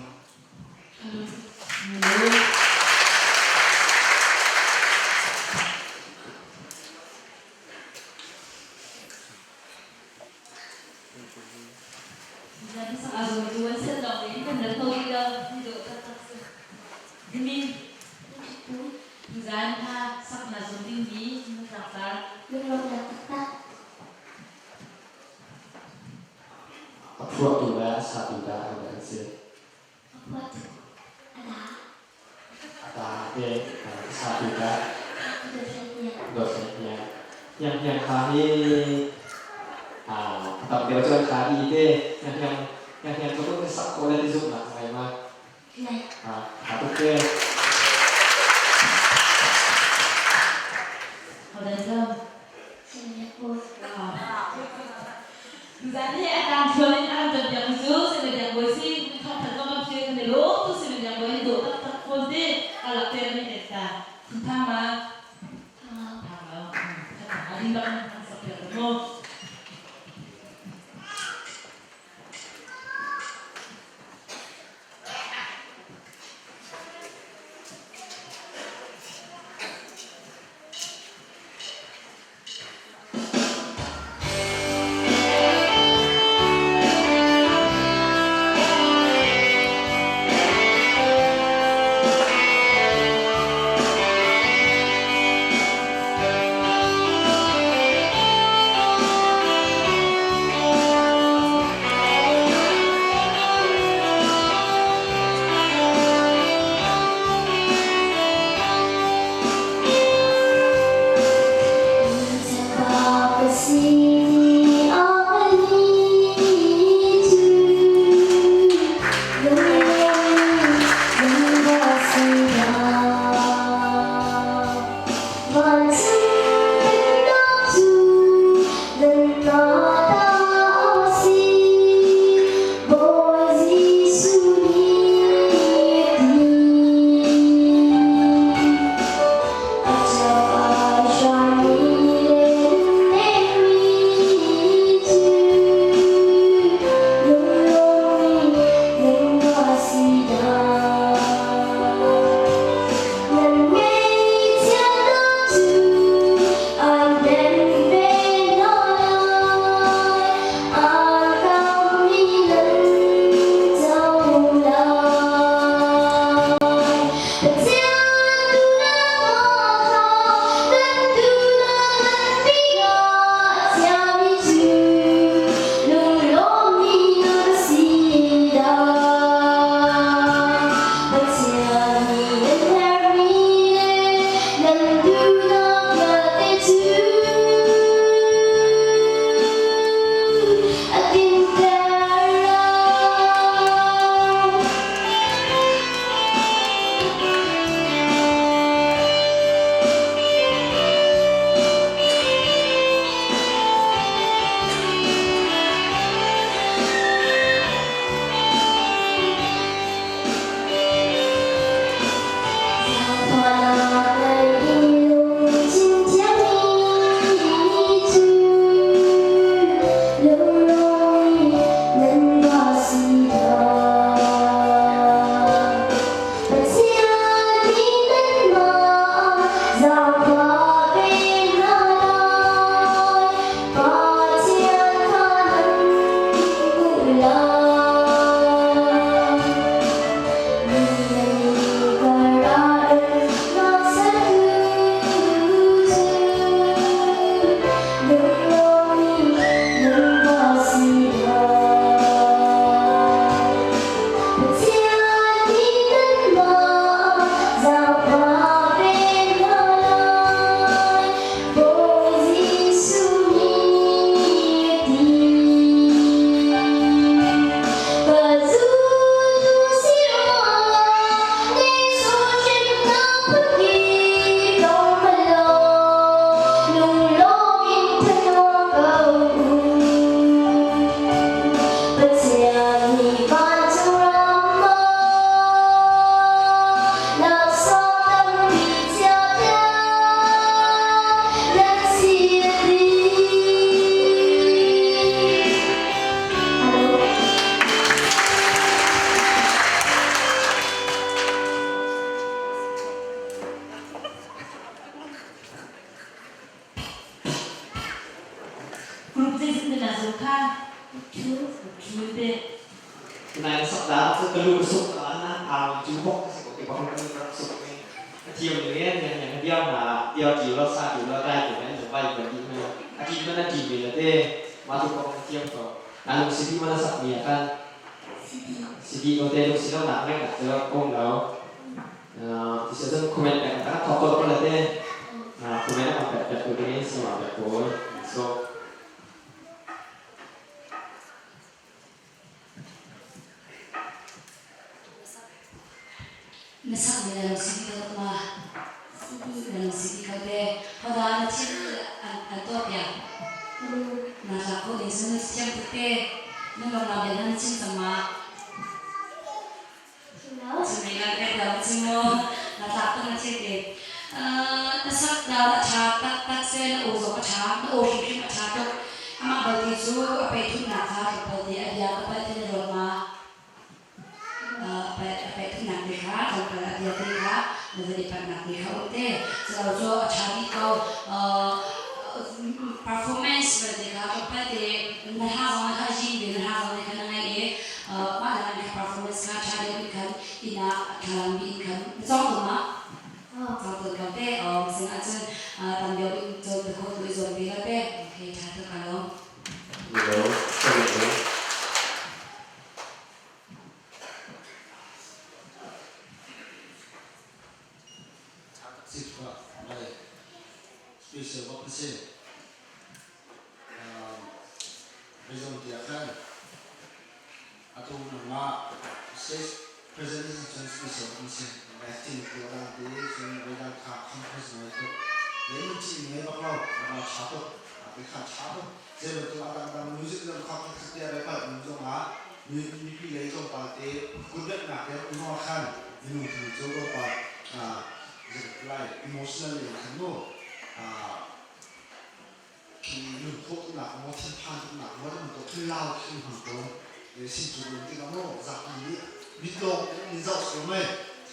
A phuahtu le a satu dah ahodah an si? A ta te a satu dah? Dawt Hlei Hniang. Hniang Hniang kha hi a tam deuh cu an kha i te Hniang Hniang Hniang Hniang tluk in sak khawh le ti zumhnak a ngei ma? Tha tuk te. Tuzan hi a tang thluan in a kan cawnpiak mi cu Semidiak bawi si thawngthan zong kan phi kan i lawm tu Semidiak bawi hi dawh taktak fawn ti ka lak te kan i tet ta thinphang ma phang lo a din bak in kan sak piak mu. Ang cu bok si ko ti bak kan rak suk mi. A thiam ning e ne ne biao na biao ti lo sa ti lo dai ti nan vai ban di me. A ti man a ti me la te. Ma tu kong thiam ko. Na lung si di mana sak mi kan. Si di ko te lung si lo nak ngai nak te ong lo. Ti se cun comment pek tak thok ko la te. Comment a pek pek ko ding sama pek ko. So Na sakmi na lung si ko ma? Na lung si ko te. Hoda na thil an tuah piak. Na tlak ko ding sun na thiam tuk te. Na lung na bia na chim cang ma? Chimri na pek lo chim mu. Na tlak tuk na thil te. Na sak na a ṭha taktak se na aw zong a ṭha. Na aw hrimhrim a ṭha tuk. Amah balte cu a peithumnak kha tlawmpal te a bia ka palh ti na ruat ma? A peithumnak te kha tlawmpal a bia te kha na van i palhnak te kha um te. Culo cu a ṭha dih ko. Performance balte kha tlawmpal te na hla zong kha yin ve na hla zong te kha na ngaih i mah le mah performance kha ṭha deuh in khan inn ah thlalang bi in khan na cawng ko ma? Cawng tawn ko te. Sin ahcun tam deuh in cawn te khawh tu i zuam ve la te. Okay, ṭha tuk ka lawm. Hello, sorry. Sifah lai special bak na si. Rizon tiah khan atu nangmah state president cun special bak na si. Acting tu adang ti cun radar kha conference ngai tuk. Le mun chi ngai bak lo na tha tuk. Te kha tha tuk. Zei bantuk adang dang music zong kha khat te rai pal um zong ah mipi lei zong pa te kutbeknak te um zong ah khan minung tu cu zong pa lai emotional in khan mu khi lungthawhnak maw thinphan tuknak maw bantuk thil lau khi hmang tawn sin cu um tikah maw zapi nih mitlawng in zoh sual mei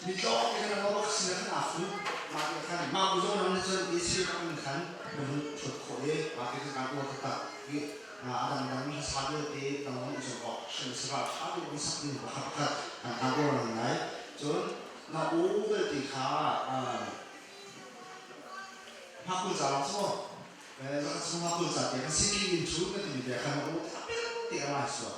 mitlawng te khan maw bak sin khan aa fu mah te khan mah bu zong nan cun i sir in khan na hun thuat khawh i mah te khan kan uar taktak i a dangdang hlasa vialte dangdang i zuam awk hrim si ral ṭha deuh in sak ding pakhat pakhat kan kan uar ngai cun na u vialte kha Ngakul ca lawng si maw? Zakhat chung ngakul ca tiang kan singking in cu na timi bia kha na u apel ti a lai sual.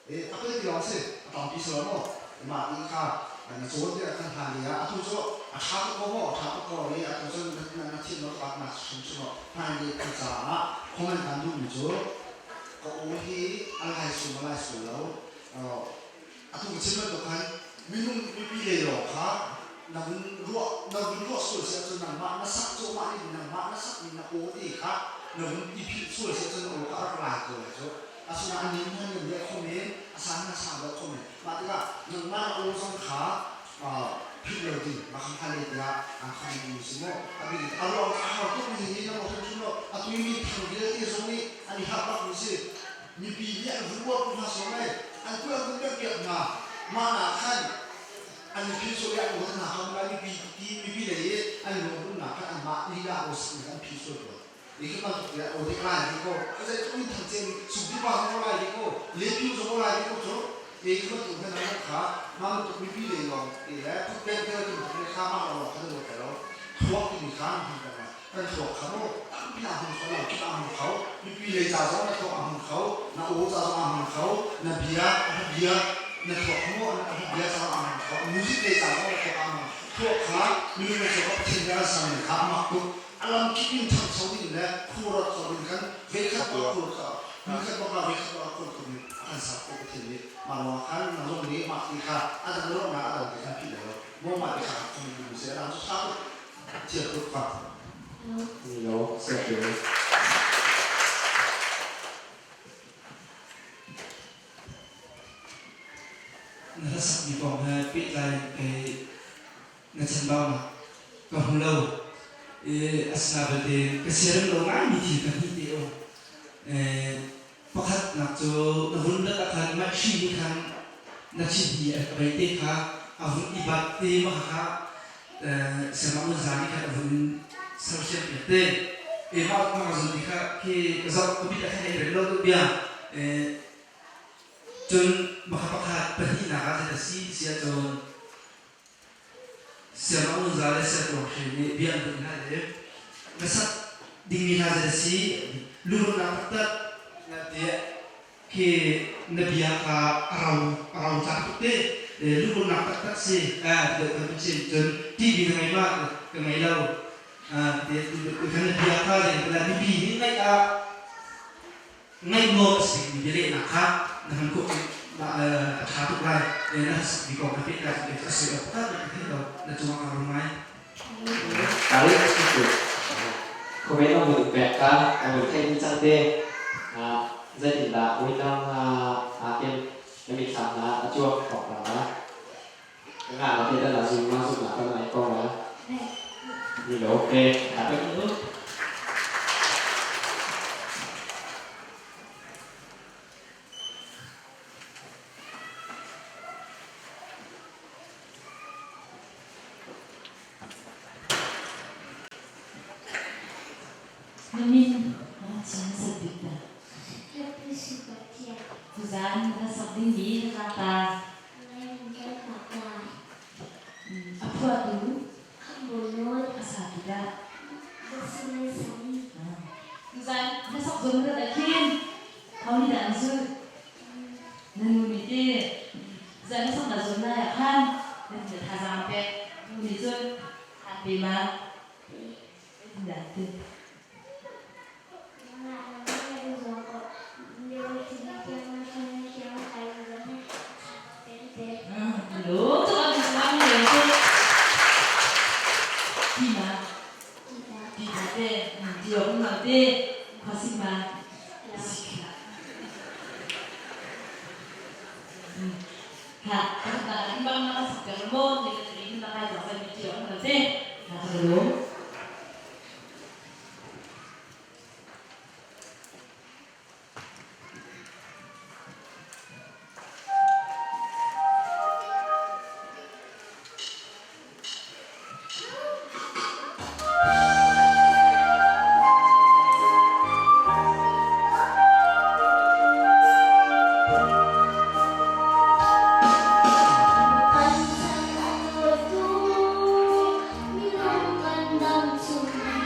Apel ti lawng si, a tampi si lo maw? Mah ti kha na cawn tiah kan hlan li ah atu cu a ṭha tuk ko maw? A ṭha tuk ko i atu cu na thin lo tak nak hrim hrim lo. Hlan li kan caah comment kan duhmi cu ka u hi a lai sul a lai sul lo. Atu ka chim bantuk khan minung mipi lei lawng kha na vun ruah na vun ruah sual si ahcun nangmah na sak cuahmah ning nangmah na sak ning na aw te kha na vun i philh sual si ahcun na aw kha a rak lai ko lai cu. Asinain a nin na nin deuh kho men, a san na sang deuh kho men. Mah tikah nangmah na aw zong kha philh lo ding mah kha hngal tiah aan khammi mi si maw? A bik in a ruang a har tuk mi hi na aw hrimhrim lo. Atu i mi thang vialte zong nih an i harh bak mi si. Mipi nih an vun uar ko hna sawm ei. An kut an vun piakpiak hna. Mah ah khan an mipi sual i an aw hna kha lai mipi ti mipi lei i an lungdumnak khan anmah lila aw sak an phi sual tawn. Ni khi bantuk te aw dik lai di ko. Zei tluk in thang cem suk pa zong lai di ko. Le piu zong lai di ko cu. E khi bantuk hna nan kha mah bantuk mipi lei lawng te le kut pen te tu le kha mah lawng kha na ruat lo. Thluak timi kha hman peng lai. Kan thluak kha mu tampi aa hmang kho lo kip aa hmang kho mipi lei ca zong na thluak aa hmang kho na aw ca zong aa hmang kho na bia a bia na thluak kha mu a bia ca zong aa hmang kho music lei ca zong na thluak aa hmang thluak kha minung na thluak kha Pathian nih a sermi kha a mak tuk a lam kip in ṭhangcho ding le khuaruat kho ding khan veikhat bak khur kha nikhat bak ah veikhat bak ah khur kho ding a kan ser khawh Pathian nih mah ruangah khan nang zong nih mah ti kha a dang ruahnak a dang ti khan philh lai lo maw mah ti kha khom ding si a dang cu ṭha tuk Thiam tuk fa. Hello, siap Na hlasakmi kong he pehtlai kei na chanbaunak ka hmu lo. I asina belte ka siarem lo ngaimi thil ka hnih te um. Pakhatnak cu na vun rat ah khan mah hri nih khan na thin hi a bei te kha a vun i bat te ma kha siangah mun za nih khan a vun sersiam piak te. E mah mah zun ti kha khi ka zoh ka bit ah khan ei rem lo deuh bia. Cun maka pakhat pahnihnak ah zeidah si ti si ahcun. Siangah Unza le Siangtuang Hre nih bia an vun hal i na sak dingmi hla zei si lungrualnak taktak na tiah khi na bia kha a rau a rau cang tuk te lungrualnak taktak si ti deuh kan chim cun TV na ngei ma ka ngei lo ti khan na bia kha zei mipi nih ngaih ah ngaih nuam a si mi bialehnak kha na hman khawh a ṭha tuk lai na sak mi kong na pehtlai a si awk taktak na thei lo na cungah kaa rum ngai. Tarik cu comment a vun pek ka a vun theih dih cang te. Zeitindah window aa kem na mitthlam na a cuang khawk na nga na te na zum ma zum na kan ngai ko na ni lo okay a pek mu. Na min chin na sak bik dah? Tuzaan na sak dingmi na tlangtar. A phuahtu? A satu dah? Tuzaan na sak zong rat ah khin ho nih dah an zulh? Na nu nih ti zan na sak na zun lai ah khan na thazaang pek nu nih cun aan pe ma? Zeitindah ti? Hello, tu an suang le cu ti ma? Ti ma te, ti om ma te, khua ma? Ha, kan bang na sak ter mo, ni ka tri na kai jang sai mi ti om ma te. Ha, hello. Kan chan a dawtu minung kan dam chung hi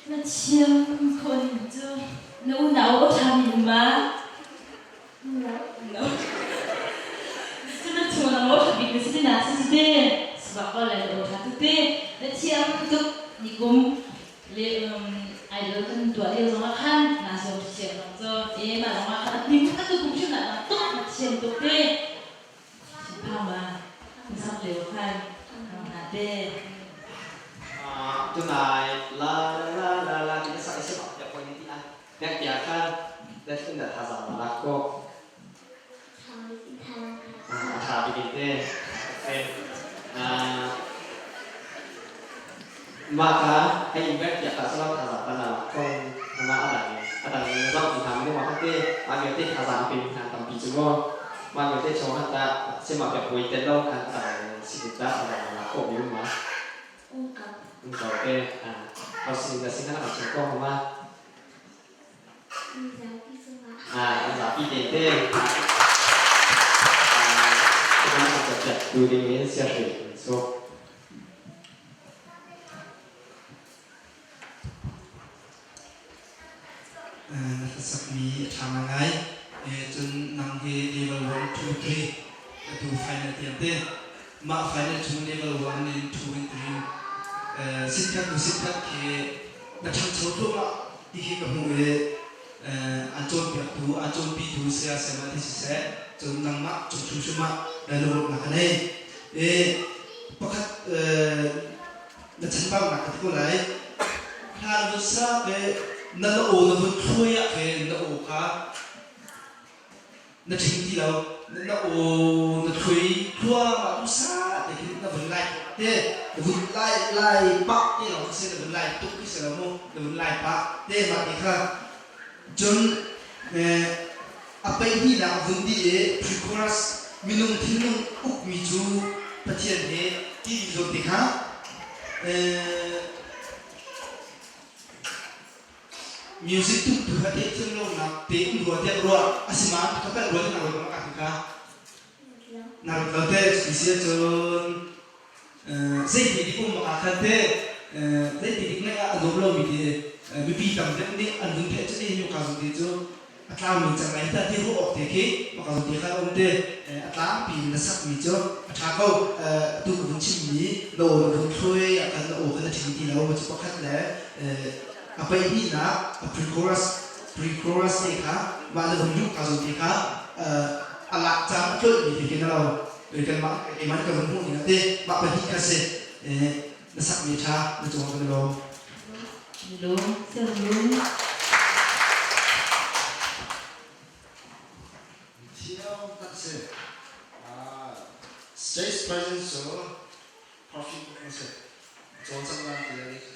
Na thiam khawh ning cu na unau aw ṭha mi um ma? No. Cu na chung na aw ṭha bik na si ti na si cu te. Subak ko le na aw ṭha tuk te. Na thiam tuk nikum le idol kan tuah lio zong ah khan naa zuam thiam bang cu. E mah zong ah khan a ning a tu kum hrim na tuk na thiam tuk te. Thinphang ma na sak lio khan hna te. Tunai la la la la ti na sak i si bak tiah poi ni ti a nek tia khan na thin na thazaang na lak ko. A tha bik in te. Okay. Mah kha hei in bek tiah kha salam thazaang ta na lak ko. Mah a dang a dang zong ti hna minung ah khan te mah vialte thazaang pe hna tampi cu maw mah vialte chung khan tah sima pek pui tel lo khan a dang si dah a dang na khawh mi um ma um ko te ho sin na sin na chim ko ma an zapi te te tu ding in sia hri so. Na hlasakmi a ṭha ngaingai. Cun nang hi level 1, 2, 3 atu final tiang te. Mah final chung level 1 in 2 in 3 sitkhat hnu sitkhat khi na ṭhangcho thluahmah ti khi ka hmuh i an cawnpiaktu, an cawnpitu saya sayama ti siseh, cun nangmah cung hrimhrim ah lungrawknak ka nei. Pakhat na chanbaunak ka ti ko lai. Hla na vun sa ke na na aw na vun thluai ah khin na aw kha na ṭhing ti lo. Na aw na thluai thluahmah tu sa te khin na vun lai te na vun lai lai pah te lawng khi si na vun lai tuk khi si lo mu na vun lai pah te mah ti kha cun a peihnihnak a vun dih i pre-chorus minung thinlung ukmi cu Pathian he ti dih zawn te kha music tum tu kha theihthiam lonak te um rua tiah ruah asinain ka palh rua ti na ruat ka ti kha na ruat lo te cuti si ahcun zeiti dik um ah khan te zeiti dik ngeih ah a nuam lomi ti mipi tam deuh nih an vun theih cu ni ka zung te cu a tlaumi cang lai ta ti ruah awk te khi maka zung te kha um te a tlangpi in na sakmi cu a ṭha ko. Atu ka vun chimmi na aw na vun thluai ah khan na aw kha na ṭhing ti lo cu pakhat le a peihnihnak a pre-chorus pre-chorus te kha mah na vun luh ka zung te kha a lak caan a tlolhmi te khi na lo kanmah keimah nih ka vun hmuh ning ah te mah pahnih kha si na sakmi ṭha na cung ah kan i lawm. Lung lung. Thiam tak si. Stage presence cu perfect bak an si. Cawlcanghnak ti le cu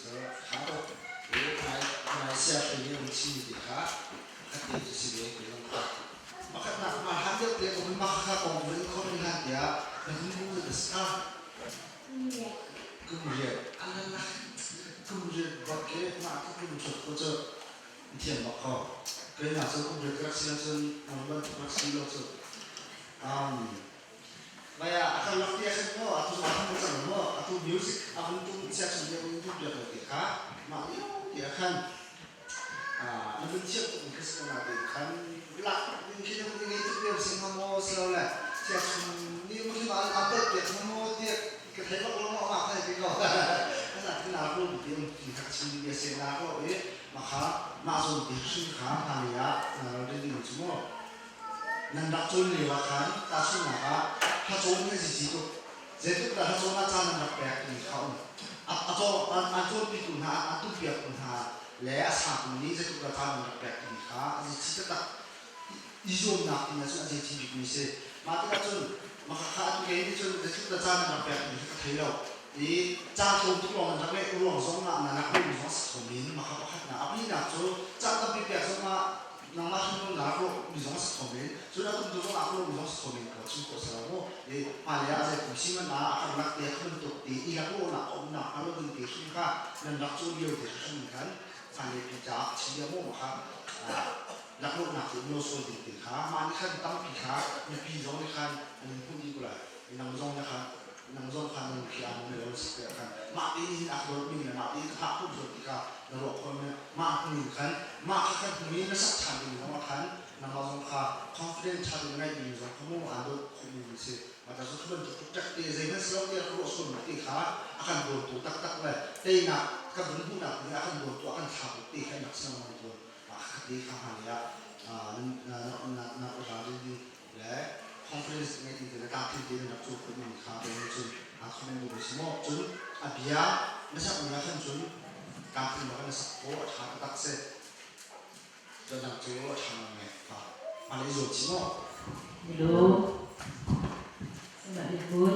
kha tuk. Nai nai sia hri nih an chimmi ti kha khat te cu si ve ti zong kha. Pakhatnak ma han deuh te ka hun ma kha kong vun khom in han tiah na hun mu na sa. Kum riat alala kum riat bak ke ma ka kum chot ko cu thiam bak ko. Keimah cu kum riat ka rak si ahcun nang bantuk rak si lo cu. Maya a kan lak tia khan maw atu a hmu cang maw atu music a hun tum sia chung lio in duh piak lo ti kha mah lio ti ah khan na vun thiam tuk mi kha si ko na te khan lak ding khi na ngei tuk lio si hnga maw si lo le sia chung ni mu khi ma an palh piak hnga maw tiah ka thei bak lo maw ma kha ti ko na ti na ko ti um ti kha chim bia se na ko i ma kha mah zawn ti hrim kha hna lei ah na ro ding cu maw Nan rak cawn lio ah khan tahchunhnak ah hlacawn hi a zizi tuk. Zeitluk dah hlacawn ah caan an rak pek timi kha a um. A, a caw, an, an cawnpitu hna, an tumpiaktu hna le a sangtu nih zeitluk dah caan an rak pek timi kha a zizi taktak. I zuamnak ding ahcun a zizi bikmi a si. Mah tikah cun maka kha atu kei nih cun zeitluk dah caan an rak pek timi kha ka thei lo. I caan tlawm tuk lawng nan rak ngeih ruang zong ah na rak duhmi zong a si kho men. Maka pakhatnak. A pahnihnak cu caan tampi pek zong ah nangmah hrimhrim na rak lawh mi zong a si kho men cun a tumtu zong aa lawh mi zong a si kho men ko chim khawh si lo mu i hmailei ah zei kum si man ah a karlak te kha bantuk te i lak lawhnak a umnak hnga lo ding te hrim kha nan rak cawn lio te hrim khan hmailei pi caah chim lio mu kha lak lawhnak te um lo sual ding te kha mah nih khan tampi kha mipi zong nih khan an in hmuh dih ko lai nang zong nih khan nang zong khan nan khi aa mum lo si te khan mah te nih hin a dawt mi le mah te in ka thah khum sual ti kha na ruah khawh men. Mah hnu in khan mah kha kan hnu i na sak ṭhan ding zong ah khan nangmah zong kha confidence ṭha ding na ngeih ding zong kha mu aa dawt khawhmi an si. Mah ta cu khi bantuk tuk te zeihmanh si lo tiah ka ruah sual ti kha a kan dawtu taktak le teinak kan vun hmuhnak ding a kan dawtu a kan thlatu ti kha in rak si lengmang tawn. Mah kha te kha hmai ah na na ralrin ding le conference ngeih ding te le tlamtling tein rak cu khawhmi kha te cun aa comment duh si maw cun a bia na sakmi ah khan cun tlamtling bak na sak khawh a ṭha taktak si cun dang cu a ṭha ngai kha hmalei zuam si maw. Hello. Sima Bihbui.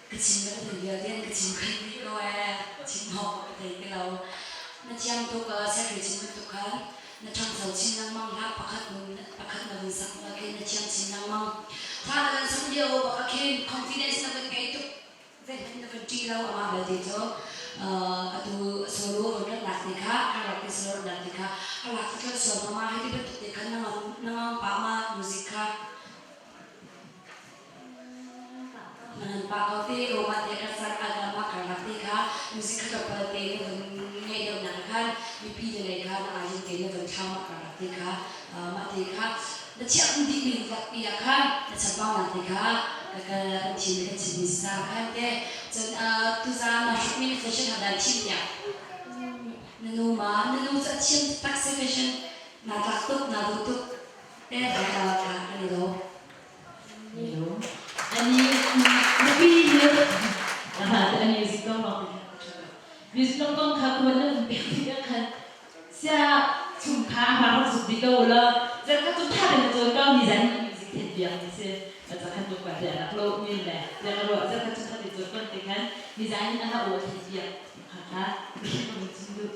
Ka chim ka thei vialte an ka chim khan dih ko ee. Chim awk ka thei ti lo. Na thiam tuk secretary chim bantuk khan na ṭhangcho chin lengmang hlah pakhat nun pakhat na vun sak na khin na thiam chin lengmang. Tha na kan sak lio bak ah khin confidence na van ngei tuk zeihmanh na van ṭih lo amah belte cu atu solo von ratnak te kha karaoke solo ratnak te kha a lak tlol sual ma ma hei ti bantuk te khan na ngam na ngam pah ma music kha Nan pa ko te ko mah te ka sak agama karlak te kha music kha tlawmpal te na vun ngeih deuhnak khan mipi le lei kha na ajin te na vun thlau mah karlak te kha mah te kha na chiah dih mi pi ah khan na chambau nak te kha ka kan thim kan chim mi sa khan te cun tuzaan na hruk mi na fashion ha dan thim tiah na nu ma na nu cu a thiam tak si fashion na tlak tuk na duh tuk te kan i do. Ani nupi hi ani music dong lawng music dong dong kha kuan na vun pek tik ah khan sia chung kha a rak zuk dih ko la zan kha cu tha ten cawn ko ni zan music then biak ni si za khan tuk pa te rak lo mi le zan ro zan kha cu tha te cawn kon te khan ni zan in a ha o then biak kha kha chim duh.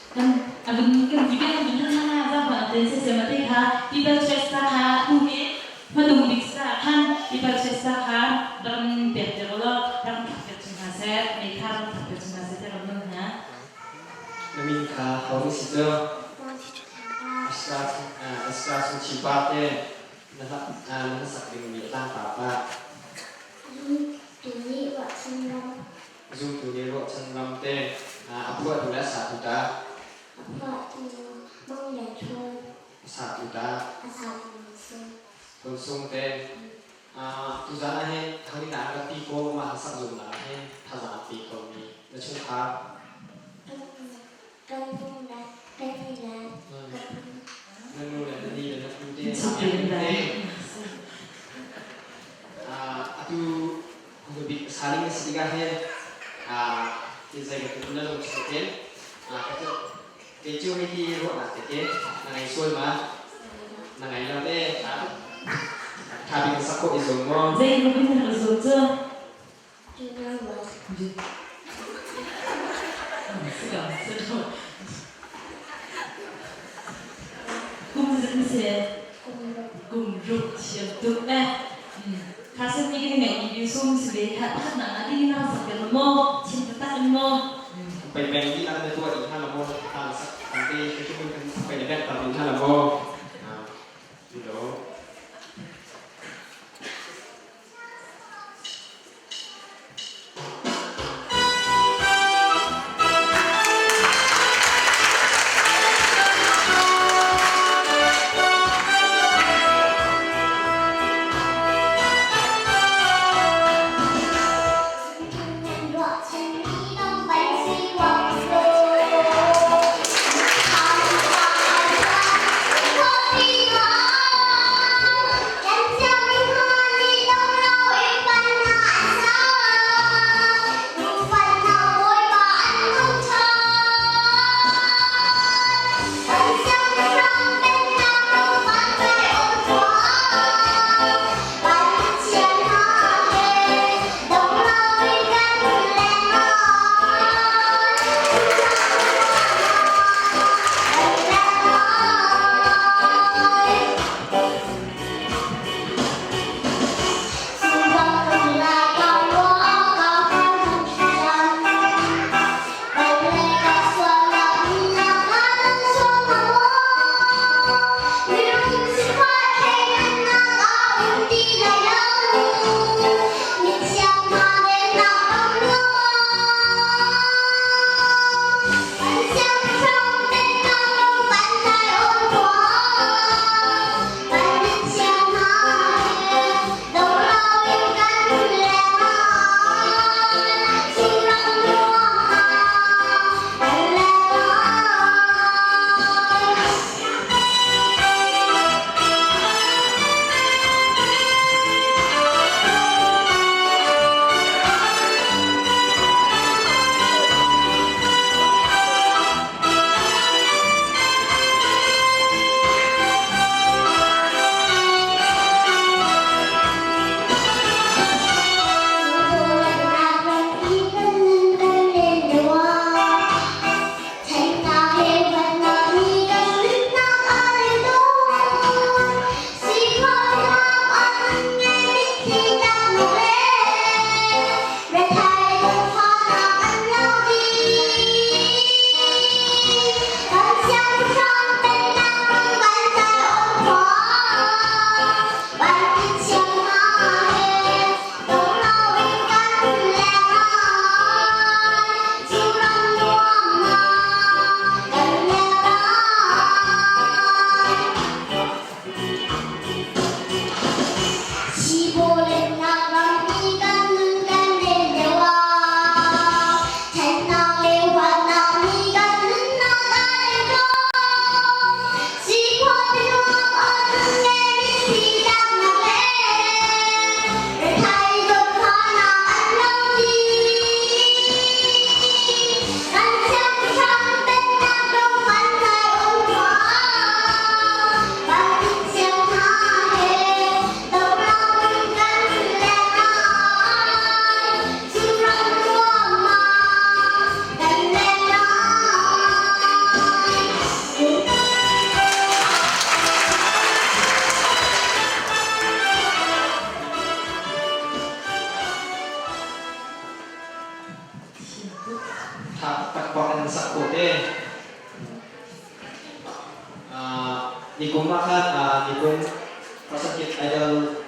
Kan abun kan bibia kan bun na za ma te se se ma te kha people choice sa kha tu hi hmanung bik sa khan people choice sa kha ram pek te lo ram thak pek chung ha se me kha ram thak pek chung ha se te ram nun ha. Na min kha ho na si cu? Asra chung chipa te na na sak dingmi a tlangtar ta. Tu nih ruahchan ram. Zumtu nih ruahchan ram te a phuahtu le a satu ta. A phuahtu Mang Lian Ṭhawn. A satu ta. A satu Mang Sung. Phun Sung te. Tuzaan ah hin thangin ah rak ti ko mah sak zumnak ah hin thazaang pe ko mi na chungkhar. Kan nu le kan ni le ka pu. Na nu le na ni le na pu te. Atu bik saling na si tikah hin ti zei bantuk na lung chung hin kei cu hei hi ruahnak te khi na ngei sual ma na ngei lo te tha bik sak khawh i zum maw? Zei lung in na zum cu? Kum zat si kum ruk thiam tuk eh kha san ni kan ngai mi sum si ve kha pakhat na na ding na sak kan mo chin tak in mo. Pai peng di an na tua di hna la mo ta sak kan te ke chu kan pai le bet ta din hna la mo lo. Nikum ah khan nikum Pasakit Idol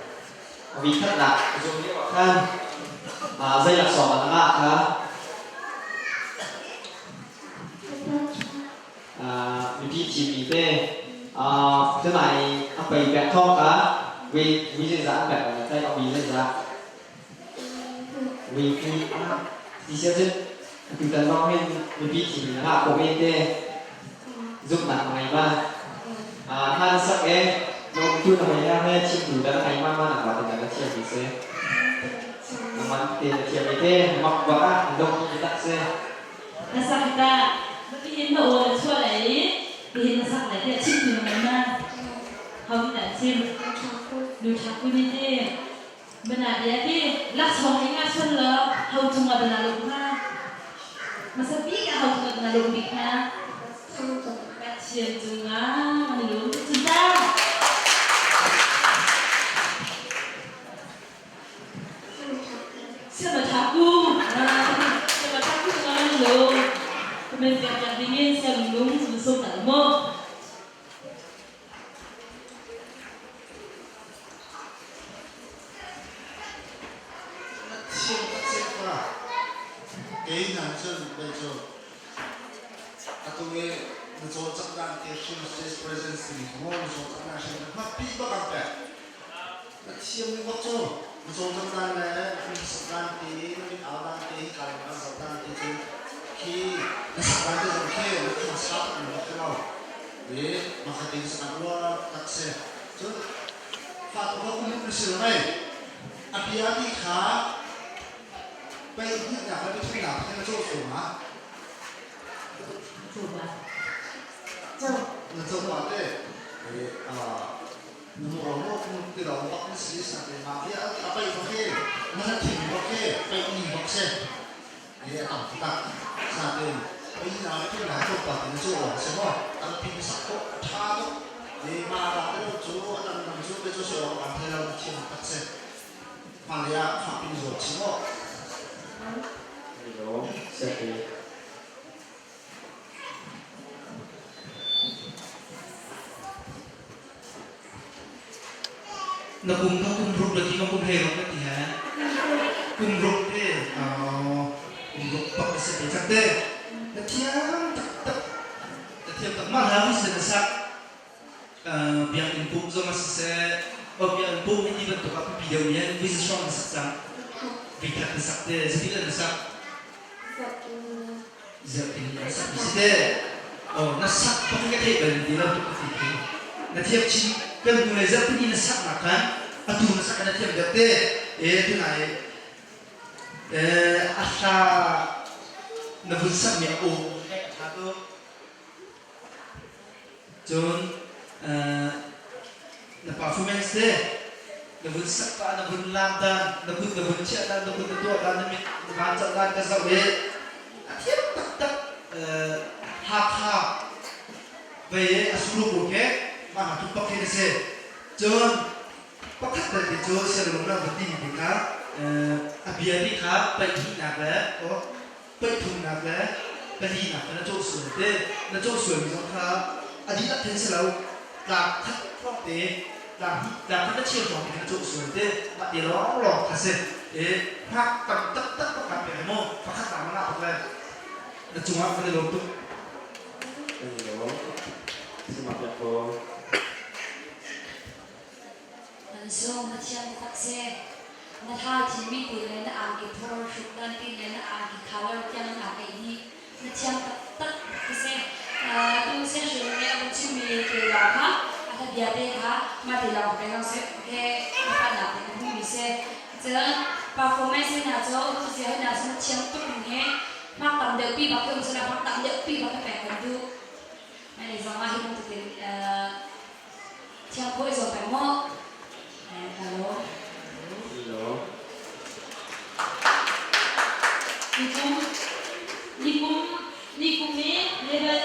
vi khatnak zum lio ah khan zei laksawng an ngah kha mipi thimmi te tunai a pei pek thawng ka vi vi zeizah an pek lai tai a vi zeizah vi pu ti sia cun tutan zong hin mipi thimmi na ngah ko ve te zumhnak na ngei ma hlan sak e tu na hoi he chim tu da na ngei ma ma na ma te na thiam mi se na man te na thiam mi te mak bak ah dong mi tak se Na sak ta tihin na aw na chuah lai i tihin na sak lai tiah chim tu na ngei ma ho nih dah chim nu ṭha ku nih ti bana bia ti laksawng ing ah sual law ho cungah bana lung hnga hmasa bik ah ho cungah bana lung bik hnga Pathian cungah na lung cun ta Siamathaku Siamathaku cungah nan lung comment piak piak dingin sialung lung na sum hna maw? Thiam tak se kha kei nan cun bei cu atu i na cawlcangh dan te hrim stage presence timi kha maw na cawlcangh dan hrim na pi bak an pek Na thiam ning bak cu na cawlcangh dan le na sak dan te na mit au dan te hika in kan zoh dan te cu khi na sak dan te zong khi na thang sa tuk ning bak khi lo i makhat in sak uar tak si cun fa tu ka kum na si lo mei a bia ti kha pei hnihnak le pathumnak kha na caw ko ma na caw pa te Hello, Sete. Na kum kha kum ruk na ti ma kum hlei ruk na ti he? Kum ruk te. Kum ruk bak na si te cak te. Na thiam taktak. Na thiam tak mah hla hi se na sak. Biakinn pum zong a siseh, o biakinn pum hi ti bantuk ah pipi deuh mi an vui hrawng na sak cang. Vikhat na sak te, zetin na sak? Zertin na sak mi si te. Oh, na sak bak ka theih bal ti lo tuk ka ti khi. Na thiam chin kan hnu le zertin na sak nak khan atu na sak na thiam deuh te. E tunai a hla na vun sak mi a aw he a tha tuk. Cun na performance te na vun sak pah na vun lam dan na kut na vun chiah dan na kut na tuah dan na mit na van cah dan ka zoh i a thiam taktak Hakha vei a suru ko ke mah na tuk bak khi na si cun pakhat belte cu sialung na vun ti mi kha a bia ti kha paihnak le paihthumnak le palinak kha na cawh sual te na cawh sualmi zong kha a dihlak then si lo tlak khat hrawng te tlak hnih tlak khat a cheu hrawng te kha na cawh sual te mah te lawng lawng kha si e hngak tam taktak pakhat pek maw pakhat na ngah bak le na cungah kan i lawm tuk. Kan i lawm. Sima piak ko. Nan sung na thiam tak seh. Na hla thimmi te le na angki phor hruk dan ti le na angki color tiang in aa keih dih. Na thiam taktak ti seh. Tu sen hring nih a vun chimmi ke lawng kha a hla bia te kha mah te lawng pe zong seh. Okay, na palhnak te ka hmuhmi seh. Cun performance hna cu tu hna cu na thiam tuk ning hi hmak tam deuh pi bak khi um sila hmak tam deuh pi bak ka pek kan duh. Mai lei zong ah hi bantuk in Thiang khawi zaw peng maw? Hello. Hello. Nikum nikum nikum i level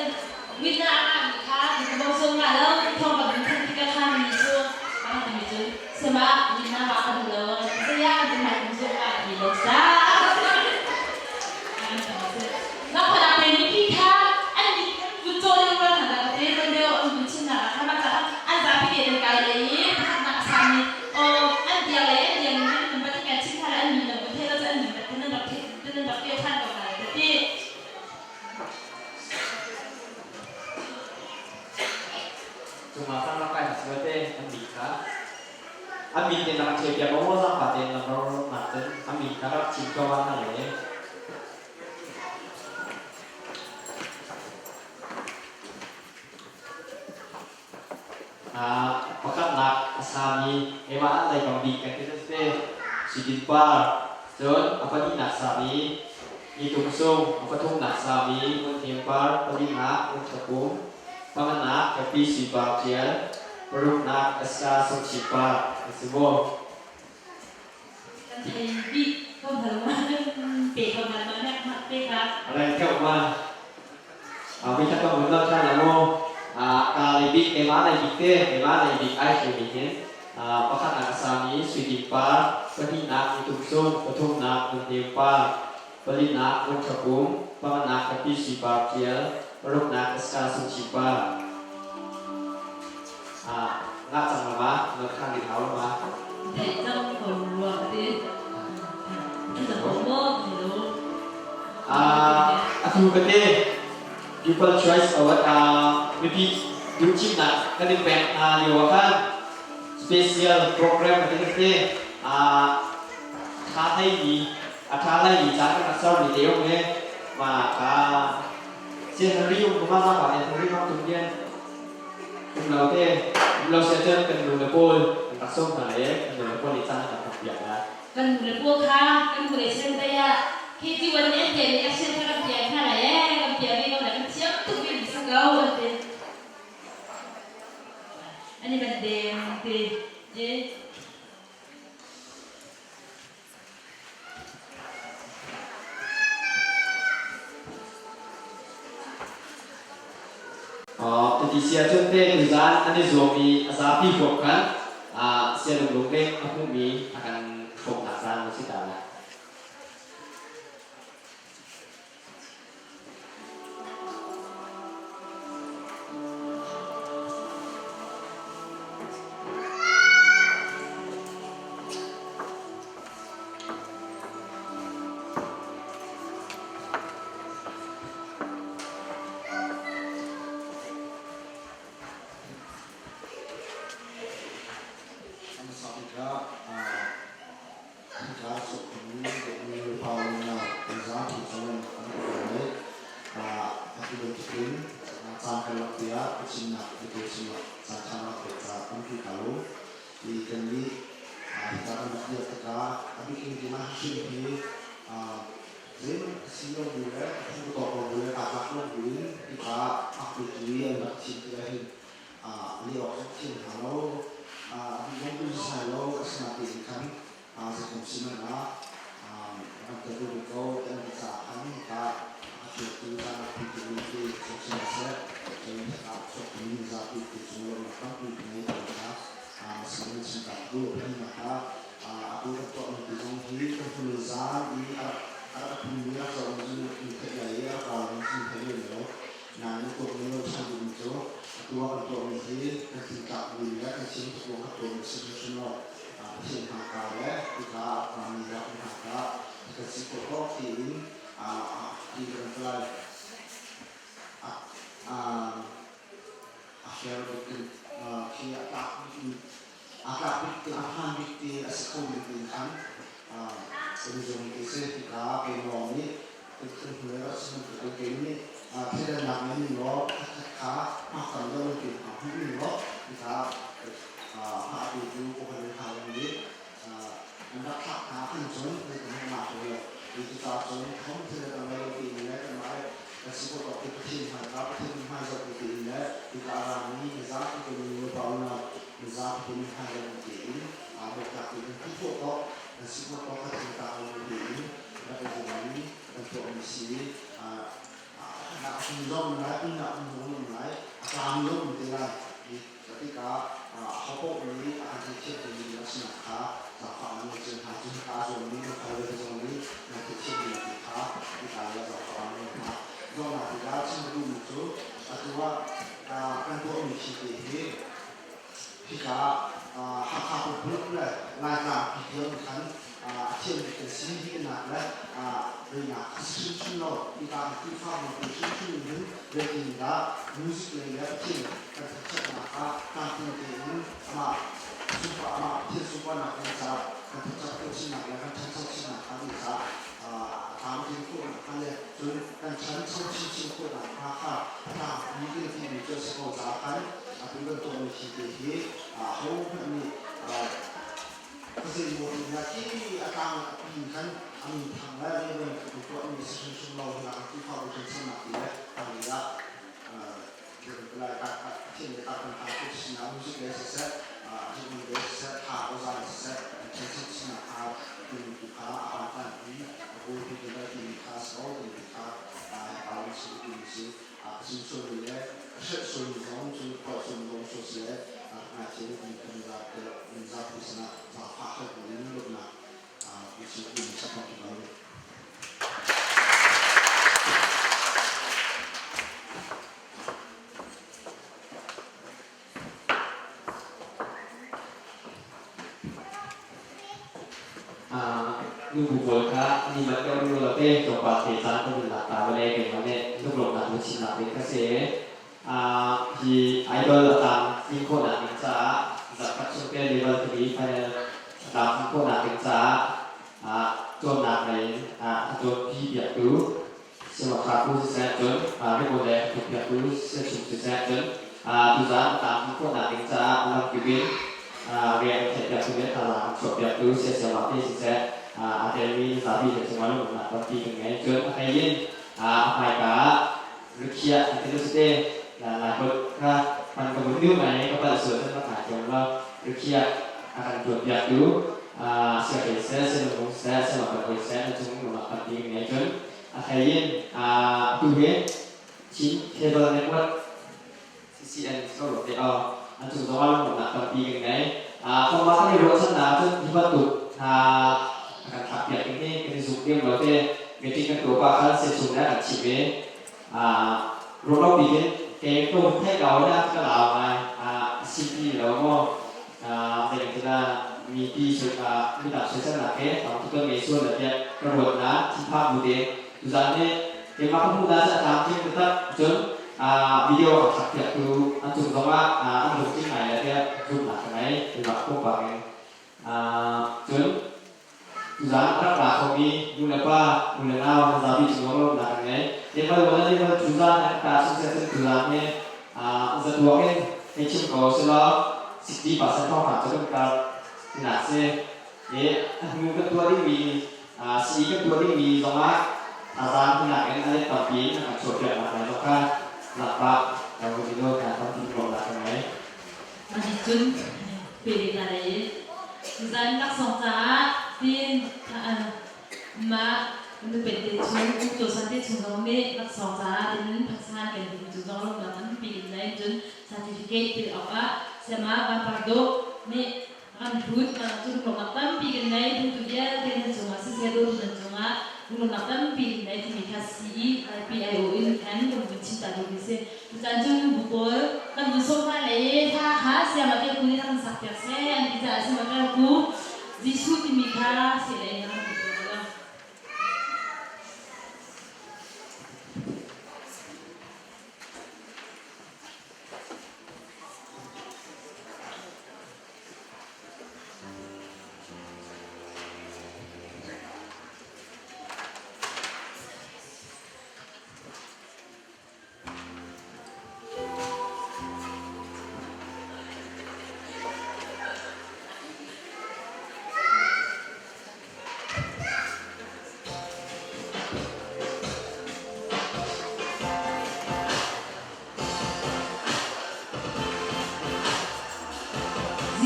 win na a mi kha nikum bang sung nga lo thong ka bin than tika kha mi cu ang mi cu sema win na ma ka duh lo saya an mai kum sung ka ti lo sa na phana pe ni pi kha an ni vun chaw deuh ra thana ka te ton deuh an vun chin na kha ma kha. pe nan kai le i pakhatnak a sami aw an bia le an bia ning nan bat kan chim hna an min nan vun theih lo cu an min bat nan rak theih nan rak pe ṭhan ko hna ka ti. Cungah kan rak kai hna te an min kha an min te rak thei piak aw zangpa te number nak cun an min kha rak chim ko ah hna le. Pakhatnak a sami keimah an lei bang bik kan ti te Sui Par, cun a pahnihnak sami Ni Tum Sung, a pathumnak sami Ngun Hnem Par, palinak Ngun Thla Pum, panganak Happy Sui Par Ṭial, paruknak Asa Sung Chi Par an si maw? Kan thei bik ko hna lo ma kan pe ko hna ma nek ma te kha. Reng keuh ma. Mi khat ka mun lo than la mu. Ka lei bik keimah lei bik te keimah lei bik ai hre mi hin pakhatnak a sami Sui Dim Par, pahnihnak Ni Tum Sung, pathumnak Ngun Hnem Par, palinak Ngun Tha Pum, panganak Happy Sui Par Ṭial, paruknak Eska Sung Chi Par. Ngah cang la ma, na khang ding hau la ma. Theih cang ko rua ti. Cang ko maw ti lo. Atu ka te People Choice Award mipi duhthimnak kan in pek hna lio ah khan special program kan te tha thei mi a tha lai mi caan kan rak ser mi te um he ma ka sian ri um kuma za pa te ri mang tum dian um lo te um lo sia cun kan nu le pawl kan rak sawm hna le kan nu le pawl nih caan kan rak piak la. Kan nu le pawl kha kan nu le sen te ah khi ti wan nih an te nih action kha kan piak hna lai ee kan piak ve ko lai kan thiam tuk ve mi sa ko an ti. An i van deng ti. Titi sia cun te tuzaan an i zuam i a zapi huap khan sialung lung nih a hmuhmi a kan hrawmnak caan a si ta lai. Hmasa bik ah hika sawhkhun deuhmi pa unau kan zapi cun an um lai. Atu bantukin caan karlak tiah biachimnak biate chimnak caan ṭha rak pek caah tampi ka lawm. I kannih hika kan rak dir tikah a bikin keimah hrim hi Zeihmanh ka si lo bu le ka phu ka tawk lo bu le kaa tlak lo bu in hika akpitu i an rak thim tikah hin leh awk zong thiam hna lo, a duh zong duh sisai lo, asinain khan zeikom si hmanh ah ram tel ve ko ti an ti caah khan hika a fialtu caan rak pitu ti zong si hna seh, cun hika chuakmi mizapi tu cu lawmhnak tampi ka ngei ti kha sin in chim ta ka duh. Pahnihnak ah atu kan tuahmi ti zong hi kan hnu zan i a rak pummi rak zoh in in theih lai i a rak ral in in theih lem lo. Nain tuakmi lo ṭhan duhmi cu atu ah kan tuahmi hi kan thintlak mi le kan thin tuang kan tuahmi a si hrimhrim lo. Pathian hmangka le hika mi rak hmangka kan si khawh tawk tiin ti kan palai. A fair bik in khi a tlak bik in a tlak bik te a hmaan bik te a si kho bik in khan kan i zuam ti si. Hika keimah nih kan hnu le rak si bantuk in kei nih thleidannak ngei ning law khatkhat kha hmak tam deuh in hma hmuh ning law hika hma tu cu ka hoi hna lo nih an rak thlak hna khan cun kan hmuh hna ko lo. Cucaah cun thom thil kan ngei lo ti le kanmah le kan si khawh tawk ti Pathian hmaika Pathian hmai zoh ti in le hika a rami mizapi te nu le pa unau mizapi te min hmai zoh ti in aa dawtnak ti kan ti khawh tawk kan si khawh tawk kan thin lo ti in rak i zuam i kan tuahmi si nak um zong lai umnak um zong um lai a tlang zong um te lai. Tikah ahopaoh nih a kan theithiam dingmi a sinak kha zaangfah in na chim hna. Cun hika a zuammi na fale zong nih na theithiam ding ti kha hika ah zaangfah in na hna. Donghnak tikah chim ka duhmi cu atu ah kan tuahmi thil te hi Hika Hakha pumpak le Laitlang pi tiang khan a thiammi kan si dihnak le reinak a si hrimhrim lo. Hika kan Khrihfabu pi hrimhrim in hin zeitindah music lei le Pathian kan thangṭhatnak ah tlamtling tein amah sunpa amah Pathian sunparnak ding caah kan thangṭhat khawh chinnak le kan ṭhancho chinnak hnga ding caah a tlamtlin khawh nakhnga le cun kan ṭhancho chinchin khawh nakhnga kha a tlangpi kan timi cu a si ko caah khan atu kan tuahmi thil te hi ahohmanh nih khuazei maw ti hna khi a tlang a pi khan a min thang le level kan tuahmi a si hrimhrim lo hi kan Khrihfabu ṭhanchonak ti le hmailei ah Pathian le kan kan tuk sinah music le siseh ritmi le siseh thla awza le siseh kan ṭhancho sinak kha timi tu kha a pangpang i a buaipi kan rak timi kha a si ko timi kha hika in chim timi si a chim sualmi le a hrelh sualmi zong cu tuah sualmi zong sual si le ngaihthiam timi kan zapi sinah zaangfah hal buin dawtnak i chim timi si ko ti lo. Nubu pawl kha ni mat deuh ru lo te tlawmpal te caan kan in lak ta vale keimah nih lunglawmhnak luchinnak ding ka si. Hi idol a tlam tlin khawhnak ding caah zarhkhat chung te level 3 final a tlam tlin khawhnak ding caah cawnnak lei in a cawnpi piaktu Siangpahrang siseh cun rianouan le a tuahpiaktu siachung siseh cun tuzaan a tlamtlin khawhnak ding caah lamkip in rian an theihpiaktu le thazaang an chuahpiaktu siasiamah te siseh aa telmi zapi le cungah lungumnak tampi kan ngei. Cun a hlei in a hmaika ah rikhiah an ti te Laiholh kha hman ka vun duh ngai ka palh sual cun rak ngai thiam lo. Rikhiah a kan tuahpiaktu siahlei seh, sialung seh, siangpahrang seh na cung lungak tampi kan ngei. Cun a hlei in atu hi Chin Cable Network CCN so te aw an cung zong ah lungruahnak tampi kan ngei. Kongmah kan i ruahchannak cun hi bantuk hna a kan thlakpiak ding hi kan i zumh diam lo te meeting kan tuah pah khan siachung le kan chim i ruahlo bik in kei ka hun theih ko na ka lau ngai CP lo maw zeitindah mipi midang soiselnak he thawngthu kan ngei sual le tiah ka ruat na thinphang bu te tuzaan hi keimah ka hmuh na cu a tlamtling taktak cun video a thlakpiaktu an cung zongah an lungtling ngai le tiah zumhnak ka ngei keimah pumpak in cun tuzaan a rak ra khomi nu le pa nu le nau nan zapi cung zong lawmhnak kan ngei level 1 le level 2 zaan an ta chung seh cun tuzaan hi zatuak in hei chim ko selaw 60% thawngpang cu kan kar tinak si i a hnu kan tuah dingmi sii kan tuah dingmi zongah thazaang hinak in a let tampi in a kan chuahpiaknak lai zong kha lakpak video hna tampi lawmhnak kan ngei. Cun pe ding hna lei zan laksawng caah tin mah nupet te chung ungtuasan te chung zong nih laksawng caah tin phasan kan ding cu zong lawmhnak tampi in lei cun certificate pil awkah sema vanpar duk nih ram hlut cu lunglawmhnak tampi kan ngei hruaitu vialte nan cungah siseh dawtu nan cungah lunglawmhnak tampi kan ngei timi kha CEIPIO in khan kan vun chim ta duhmi si. Tutan cu nubu pawl kan vun sawm hna le hla kha Siama Tel Ku nih rak kan sak piak seh an ti caah Siama Tel Ku Jesuh timi kha seh in rak kan ti piak lo.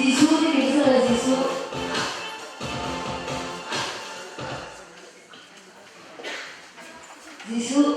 Jesuh timi cu Jesuh. Jesuh.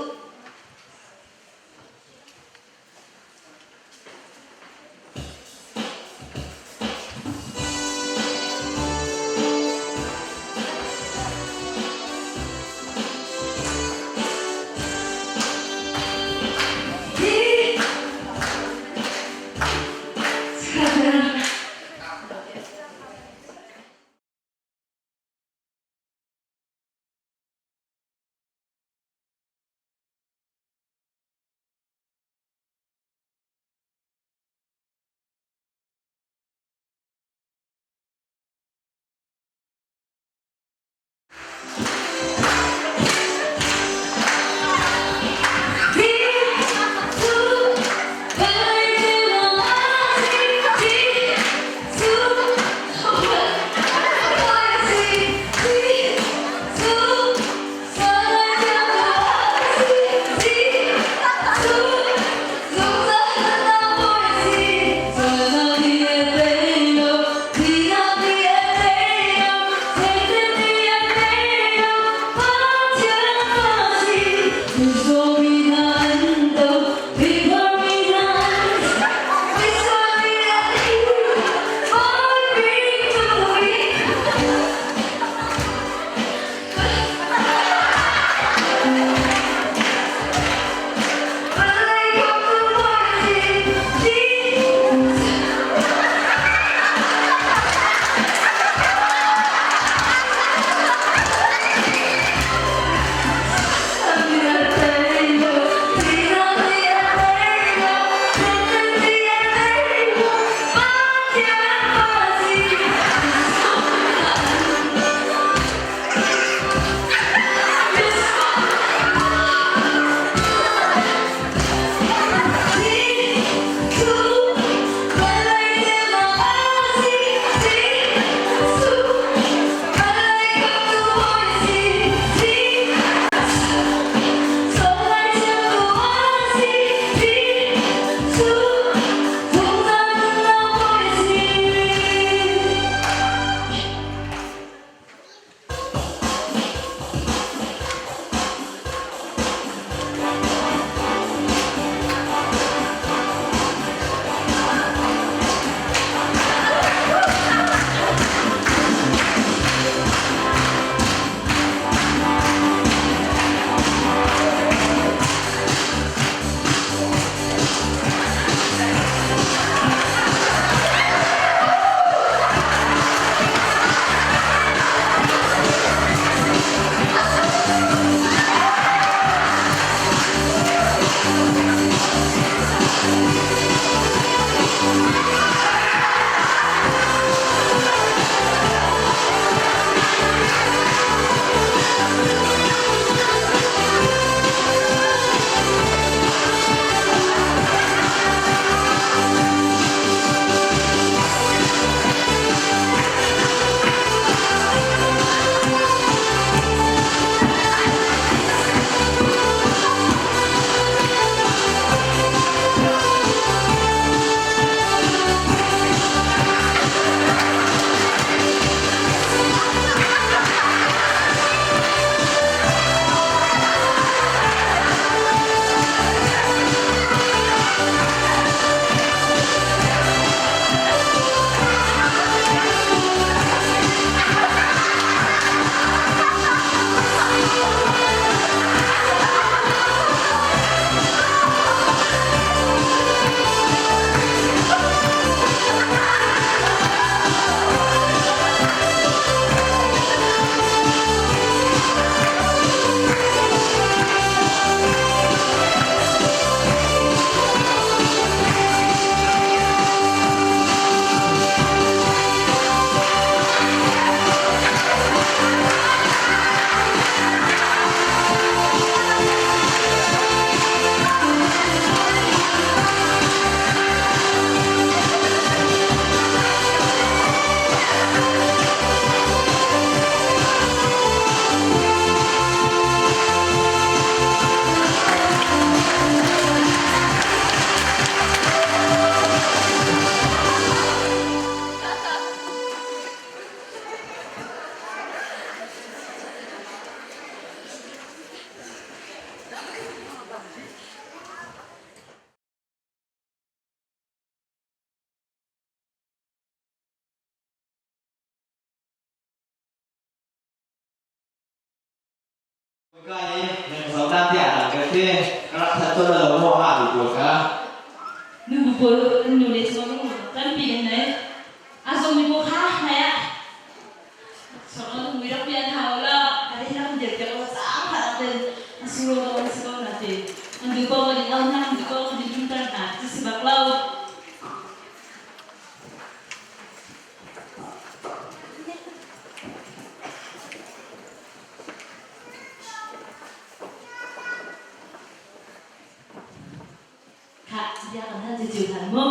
Ka i nan zohnak tiah nang ka ti ka rak that tawn lo maw hnga mi pawl kha. Nu bu pawl nu le chung tampi kan nei. A zong mi pawl kha nai ah song mui rak pian hau la a ri lam dir piak lo sang kha den a suro lo an si ko na ti. An du ko kan in au hna an du ko kan in tum tar hna ti si bak lo. Khah, bia kan hal cicil hlan mu.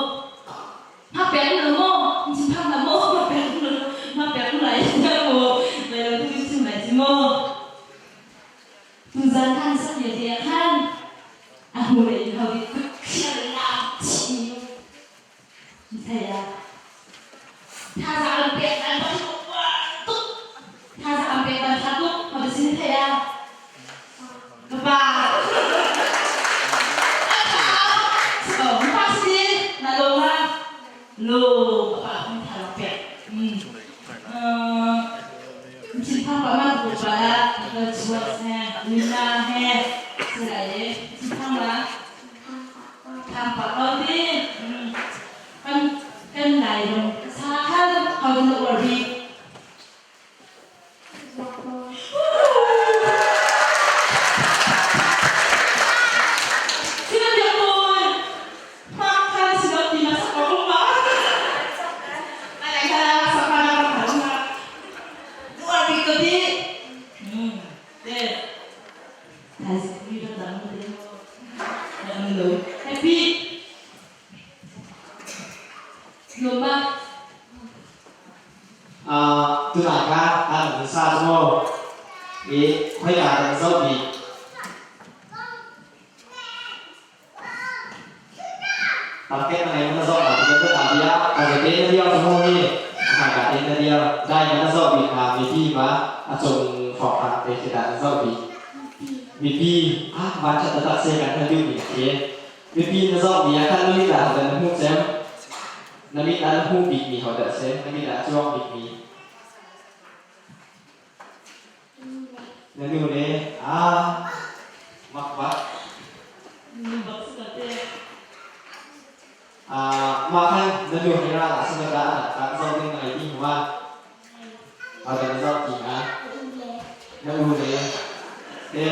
Hmak pek lo mu, chim phak na mu, hmak pek lo, hmak pek lai mu, lai lo tu chim lai ci mu. Tuzan khan sak ye te khan a hmu le in hau di khial la chi thei a. Thazaang an pek an ba tuk. Thazaang an pek ban tha tuk. Ma sin thei a. Ka pa. Oh, pa si na lo ma. Lo ka pa kan tha lo pek. Chin pa pa ma ko pa la ka chuat he lina he sila ye chin thang la. Thang pa ko ti. Kan kan lai dong sa khan hau na uar bik. Happy Loma Tunai kha an sa cu i khoika dah zoh bik? Target na ngei na zoh na ti kan ta bia ka te na dia cu hi ka te na dia dai na zoh bik ha mipi ma a cung fok ha te khi dah na zoh bik mipi ah van that tak se kan han duh mi khi mipi na zoh mi ah khan na mit ah na hmu cem Na mit ah na hmu bikmi hodah a si? Na mit ah a cuang bikmi? Na nu le ah mak bak. Ah mah khan na nu he ral ah sinah dah kan zoh ding na ngei ti hnu ah Ahodah na zoh ti hnga? Na u le te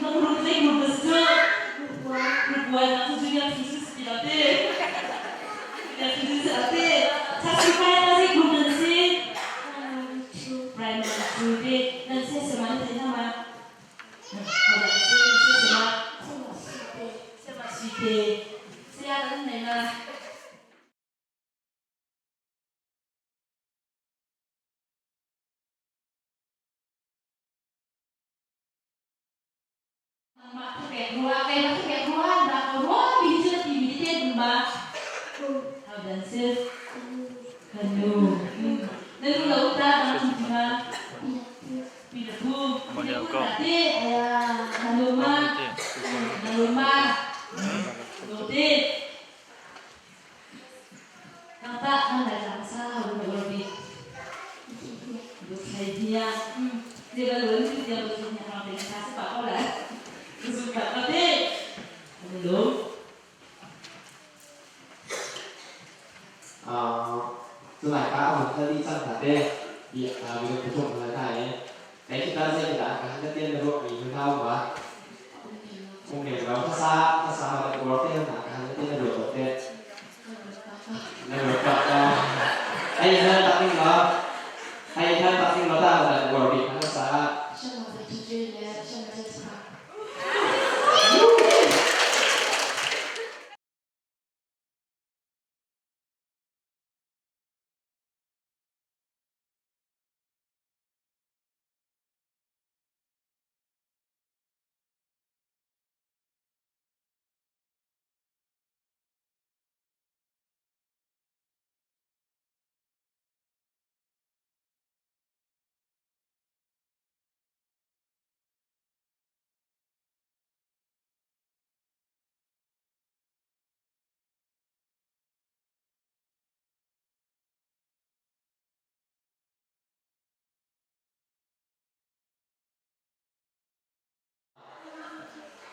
Na group zei group na si cu? Group 1 na cu junior thesis ti lo te. Junior thesis si lo te. Classify na zei group nan si? Primary 2 te. Nan se sema nan thei hna ma? Hodah na si? Nan se sema? Sema sui te. Saya nan nei ma? Mah thupek rua keimah thupek rua dah ko rua mi hi cu na ti mi te dum ba how dan si kan nu na nu lo ta dang chung ma pi la pu pi la pu ta te na lu ma na lu ma lo te Nang tah nang lai lang sa hau lu lo bi lu thai hia ti ba lu ti dia lu thai hia hang te sa sa pa ko la zu pa ko te lu Tunai ka amun tali cang hna te bi bi kan puthum hna hna i kai kita zei kita ka han tian na ruak mi hun hau ma um lem lo thasa thasa ha kan uar te na ka han tian na ruak te na ruak tak ko ai han tak ning lo ai han tak ning lo ta na uar bik han sa.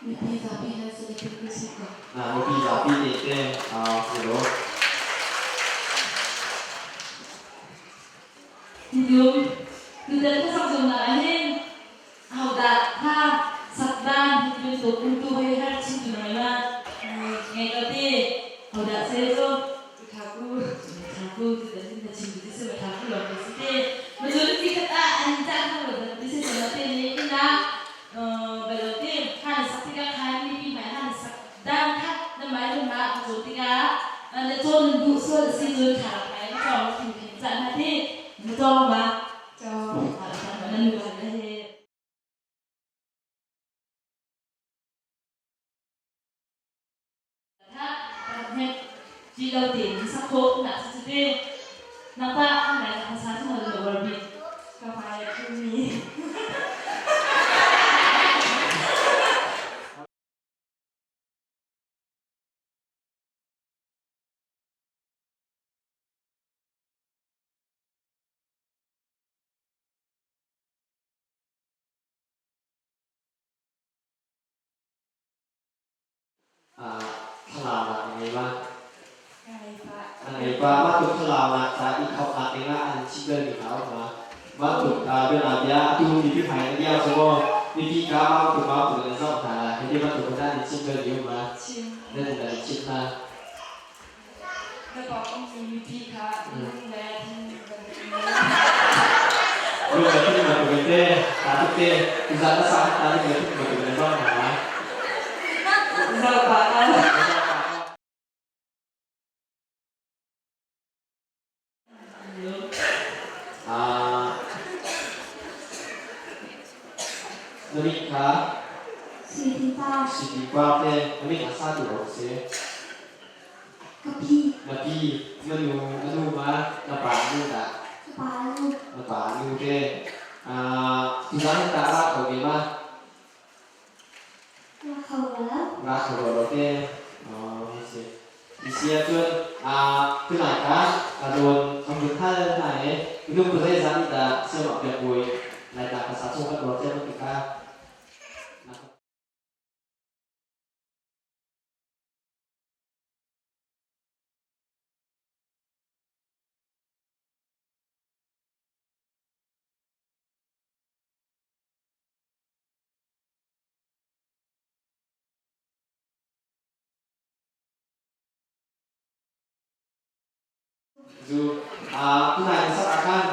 Mipi zapi nan si le tin si ko. Na mipi zapi te te zero. Tidum tutan ka sak zong ah hin ahodah tha sak dan bantuk umtu hei har chin tu ngai ma ngai ko ti hodah se cu thaku thaku tutan hin na chim tu si ma thaku lo ti si ti ma cu ti khat ah an cah kho lo ti si ma te ni ina belo ti khan sak tikah khan mipi hmai han sak dan kha na mai lung ma cu tikah na cawn duh sual si cun tha kai na cawng thin khin cah na ti na cawng ma Cawng. Na nu na he Ti lo tein sak khawh nak si te nangpa ngai hmasa cu lo war bik. Ka hmai a ṭhumi. Thlalaunak na ngei ma? Na ngei pa. Mah tuk thlalaunak ca i khawmhnak dingah an chim balmi hna um ma? Mah tuk bianabia atu mipi hmai na diau cu maw? Mipi ka mau tuk mau tuk na zoh hna la. Hiti bantuk in an chim balmi um ma? Chim. Nan in an chim hna. Na pawng ummi mipi kha lung le thin bantukin Lung le thin bantukin te, ta tuk te, tuzan na sa ta lung le thin bantukin na zoh hna ma? Zoh pah ko. Na min kha Sui Par te na min a sa tu rawh si. Ka pi. Na pi, na nu, na nu ma, na pa nu dah? Ka pa nu. Na pa nu te. Tuzaan ta ra kho ve ma? Ra kho lo. Ra kho lo te. Oh, si. Isi ahcun tunai kha a rawn an vun hal hna i minung pa zeizat nih dah siamah biakbawi Laitlang khuasa chung kan ruak tiah ti kha. Zu tunai na sak ah khan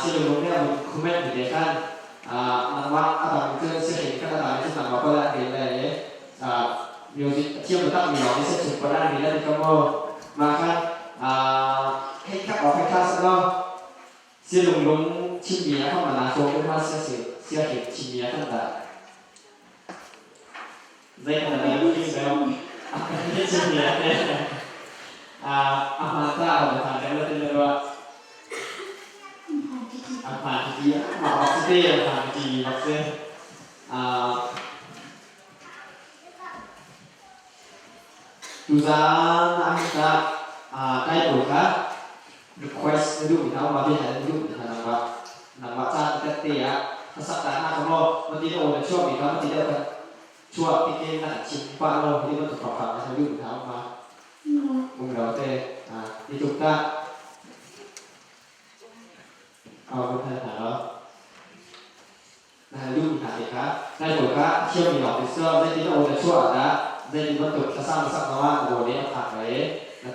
silulung nih a vun comment mi te khan nangmah a dang cun siahin khan a dang cun nangmah pala an rel lai i music a thiam taktak mi lawng nih seh chung pala an rel lai ti ka maw mah khan hei khak awk hei kha seh law silunglung chimmi ah khan mana cawm deuh hna siahin chimmi ah khan dah Zei kan na lung deuh? A kan chimmi ah teh a hmaan ta a hmaan deuh la ti na ruah? A hmaan ti mah bak si te a hmaan ti mi bak si. Tuzaan ah hin tah kai pawl kha request na duhmi hna um ma bia hal na duhmi hna nangmah nangmah caan tet te ah hlasak ta hna kha maw mati na aw na chuahmi kha mati deuh khan chuah tik in na kan chim pah law hi bantuk hrawnghrang na hal duhmi hna um ma um lo te ni tuk tah aw kan hal hna lo na hal duhmi hna te kha nai pawl kha a thiammi lawng te si zeitin na aw na chuah ah dah zeitin bantuk thlasaang na sak zong ah na aw nih a phak lai i na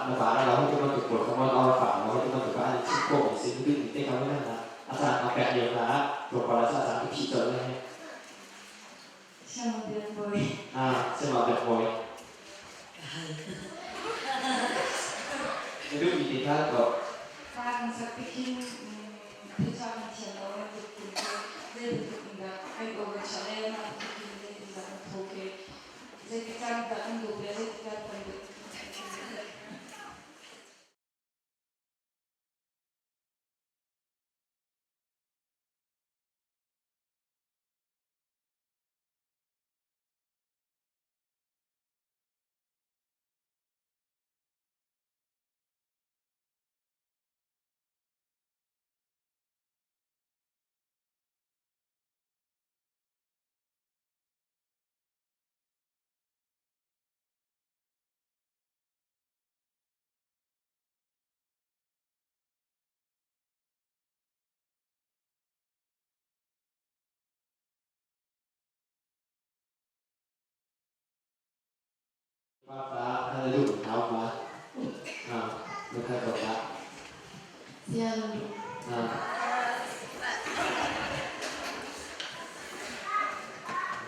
na pa na lo hi bantuk pawl kha maw na aw na fak lo hi bantuk kha an in chimh khawhmi si duhmi te kha mun hna a caan a pek lio hna ah tlawmpal ah caan ka phih colh lai. Siama biak bawi. Ah, siama biak bawi. Ka hal. Na duhmi te kha tuah. Fa kan sak tikhin phichuak kan thiam lo bantuk tin cu zei bantuk in dah kan aw kan chuah le mah bantuk in zeitin dah kan thawk i zeitik caan dah kan duh le zeitik caan kan duh. Pa na duh hau ma? Ah, na kal ko ta. Siang. Ah.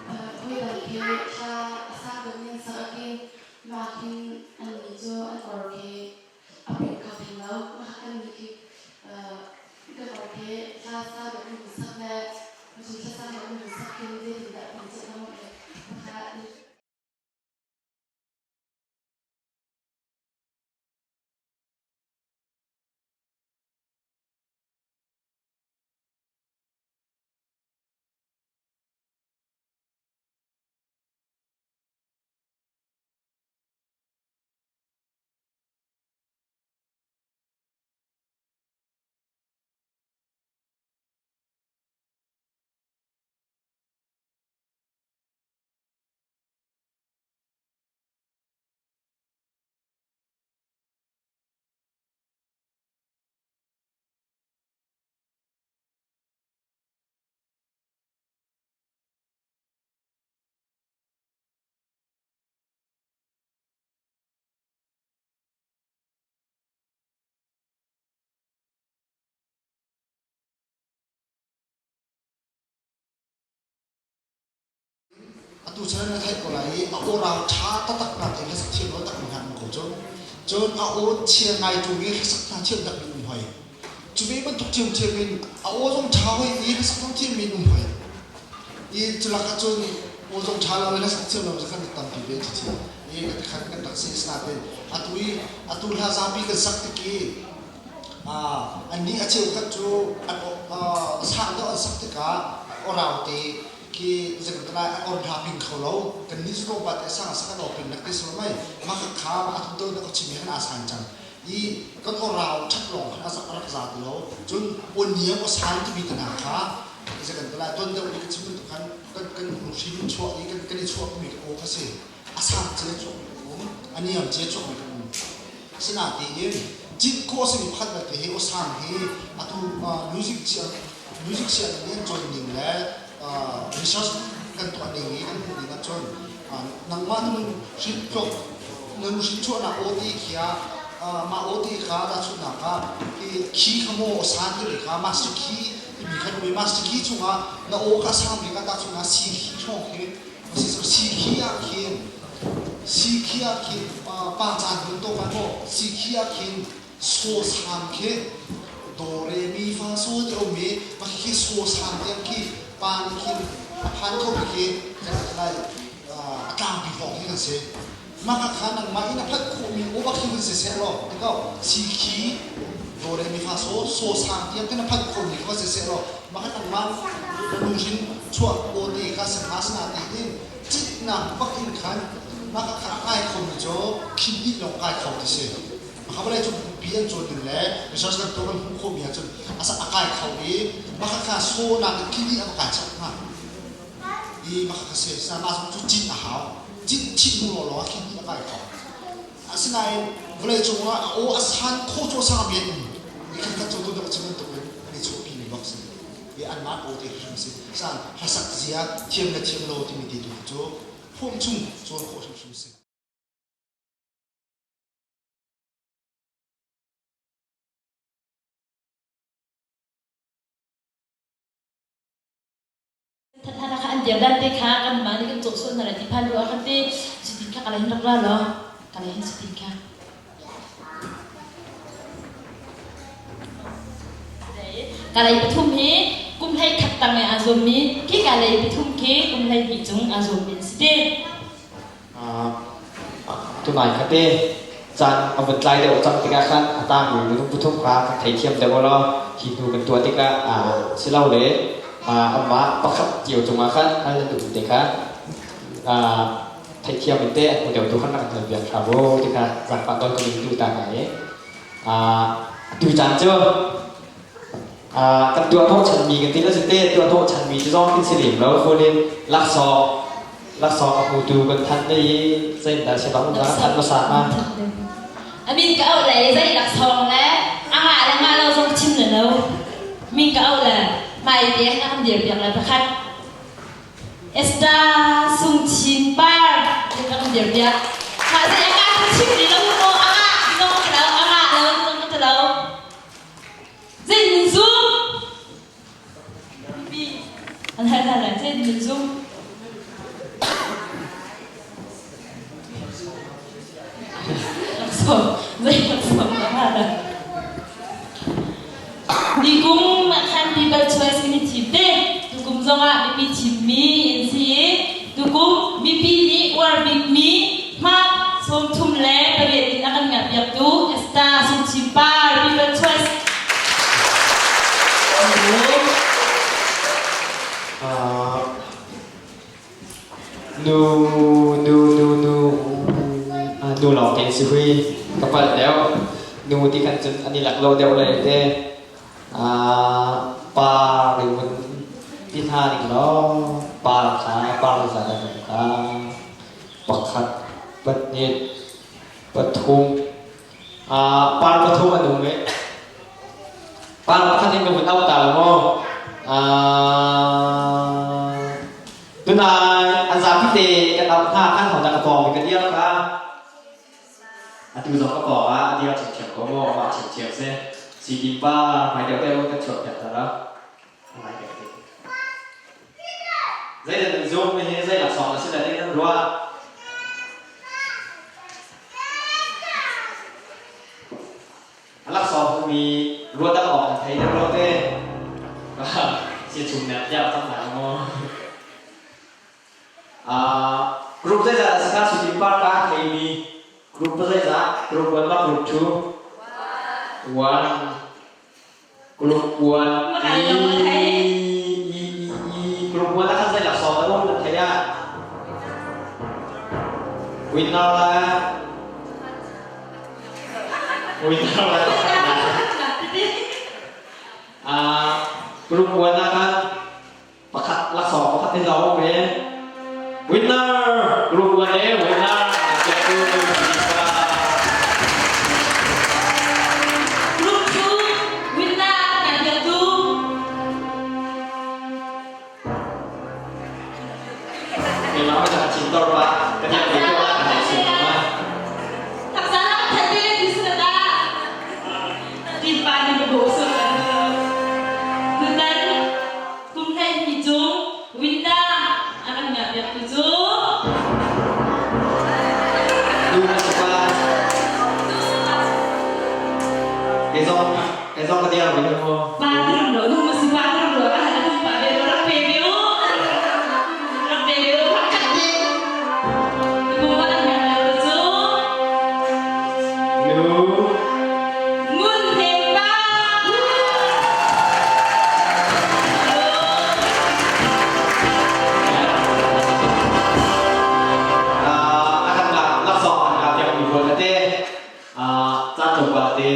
Hawi dang khi thla a sa deuh in sak akin mah khin an nih cu an or khi a pek kho theng lo. Mah kan nih khi kan or khi thla sa deuh in sak le cu thla sa deuh in sak khin zeitindah kan ceh lo le Atu chan na theih ko lai i a aw rau ṭha taktak nak in hlasak thiam lo tak mi hna um ko cu. Cun a aw chia ngai ṭung i hlasak hna thiam tak mi um hoi. Cu ve bantuk ṭhiamṭhiam in a aw zong ṭha hoi i hlasak zong thiam mi um hoi. I culak ah cun aw zong ṭha lo i hlasak thiam lo cu kan tampi ve chichi. I kan khan kan rak si asinain atu i atu hla zapi kan sak tik i annih a cheukhat cu an sang deuh an sak tikah aw rau te khi zeibantuk lai an or hna ping kho lo kan nih cu pa te sang sak an or ping nak te so mai mah kha kha ma athum to na ka chim hi an asan cang i kan or rau that long khan azak rak za ti lo cun on niam o san ti bi te na kha zeikan lai ton deuh ni ka chim tu khan kan kan hrim chuah i kan kan i chuah mi ka o kha si a sang che chuah mi um a niam che chuah mi um sinatein cit khawh simi pakhat belte hi aw-sang hi atu music music sian nih an cawn ning le research kan tuah ning i kan hmuh ning ahcun nangmah na nun hrin tluk na nu hrin chuahnak aw ti khi ah mah aw ti kha tahchunhnak ah hi khi kha maw san timi kha master key timi kha um i master key chungah na aw kha sang bik ah tahchunhnak C key hrawng khi Si khi ah khin si khi ah khin pa caan hun to kan maw si khi ah khin so sang khi do re mi fa so ti um i ma khi so sang tiang khi pa nih khin a phan kho mi khi kan lai a tlangpi hrawng khi kan si mah kha kha nangmah in a phanh khawhmi aw bak khi hun si seh law ti ko si khi do re mi fa so so sang tiang khin a phanh khawhmi kha si seh law mah kha nangmah na nuhrin chuah aw te kha si hna sina ti in citnak bak in khan mah kha kha a kai khomi cu khin dih lawng kai kho ti si mah kha vawlei cung pi an cawn ning le research kan tuah kan hmuh khawhmi ahcun asa a kai kho i mah kha kha so nak in khin dih a va kai chap hnga i mah kha si sa mah cu cit a hau cit chit hnu law law khin dih a kai kho asinain vawlei cung ah a aw a san kho cu sang bian um i khat khat cu tu dok chim bantuk in an i chuahpi mi bak si i anmah aw te hrim si san hlasak zia thiam le thiam lo timi ti tu cu phum chung cawn khawh hrimhrim si. Thathana kha an dir dan te kha kanmah nih kan cawk sual hna lai ti phan ruah khan ti cutin kha kala hin rak ra law kala hin cutin kha kalei pathum hi kum hlei khat tang i aa zuammi khi kalei pathum khi kum hlei hnih cung aa zuammi an si ti. Tunai kha te caan a vun tlai deuh cang tikah khan a tangmi minung pathum kha kan theithiam deuh law hi hnu kan tuah tikah silole amah pakhat cio cungah khan hal nan duhmi te kha theithiam in te a hmu deuh tu khan rak kan hal piak hram u ti kha zaangfah nawl kan in duh ta hna i tu caan cu kan tuah hnawhchanmi kan ti la te tuah hnawhchanmi cu zong kan si lem lo phun in laksawng laksawng a hmutu kan thanh ne i zeitindah si bang kan thanh hmasa hnga Amin ka auh le zei laksawng le a ngah le ngah lo zong chim le lo min ka auh le hmai te a kan dir piak le pakhat Esther Sung Chin Par kan dir piak. chim ti lo maw a ngah ti zong ka lo a ngah lo ti zong ka lo. Zei nan zum? Mipi an hal hna lai zei nan zum? Laksawng zei laksawng ka hal lai. Nikum khan People Choice kan i thim te. Tukum zongah mipi thimmi an si i tukum mipi nih uar bikmi hmak 38 in a kan ngahpiaktu Esther Sungchim Par People Choice. Nu nu nu nu nu lawng te si hui ka palh deuh nu ti khan cun an i lak lo deuh lai te pa riun ti hna ning law pa kha pa za da kha pakhat pahnih pathum par pathum an um i par pakhat in ka vun auh ta la maw tunai an zapi te kan auh hna khan ho dah ka pawng ka dir kha atu zong ka pawng ah a dir ṭhiamṭhiam ko maw amah ṭhiamṭhiam si sidim pa hmai deuh deuh kan chuah piak ta lo Zeidah nan zumh hi zei laksawng a si le ti nan ruah? A laksawng hmumi ruahdang awk nan thei deuh lo te. Si chung nek tiah cang lai maw? Group zeizah a si kha Sutin Park ah theimi group zeizah? Group 1 ma group 2? 1. Group 1 I I I Group 1 ah khan zei laksawng dah um nan theih ah? Winner la Winner la Group 1 ah khan pakhat laksawng pakhat te zong um ve. Winner Group 1 le winner Group 2 winner kan piaktu. Memang kita kacim tor pak, kanya itu lah kanya semua. Taksana thate disnata. Tipa ni bo so. Tutan kum hlei cung winner a kan ngah piaktu cu Nu na si pa. Kei zong kei zong ka dir ve mu. Pa rum lo nu ma si pa rum lo a han pa ve rak pe ve u rak pe ve u pakhat te kum ma kan ngah piaktu cu Nu Ngun Hnem Pa. A kan laksawng an ka piakmi pawl tete caan tlawmpal te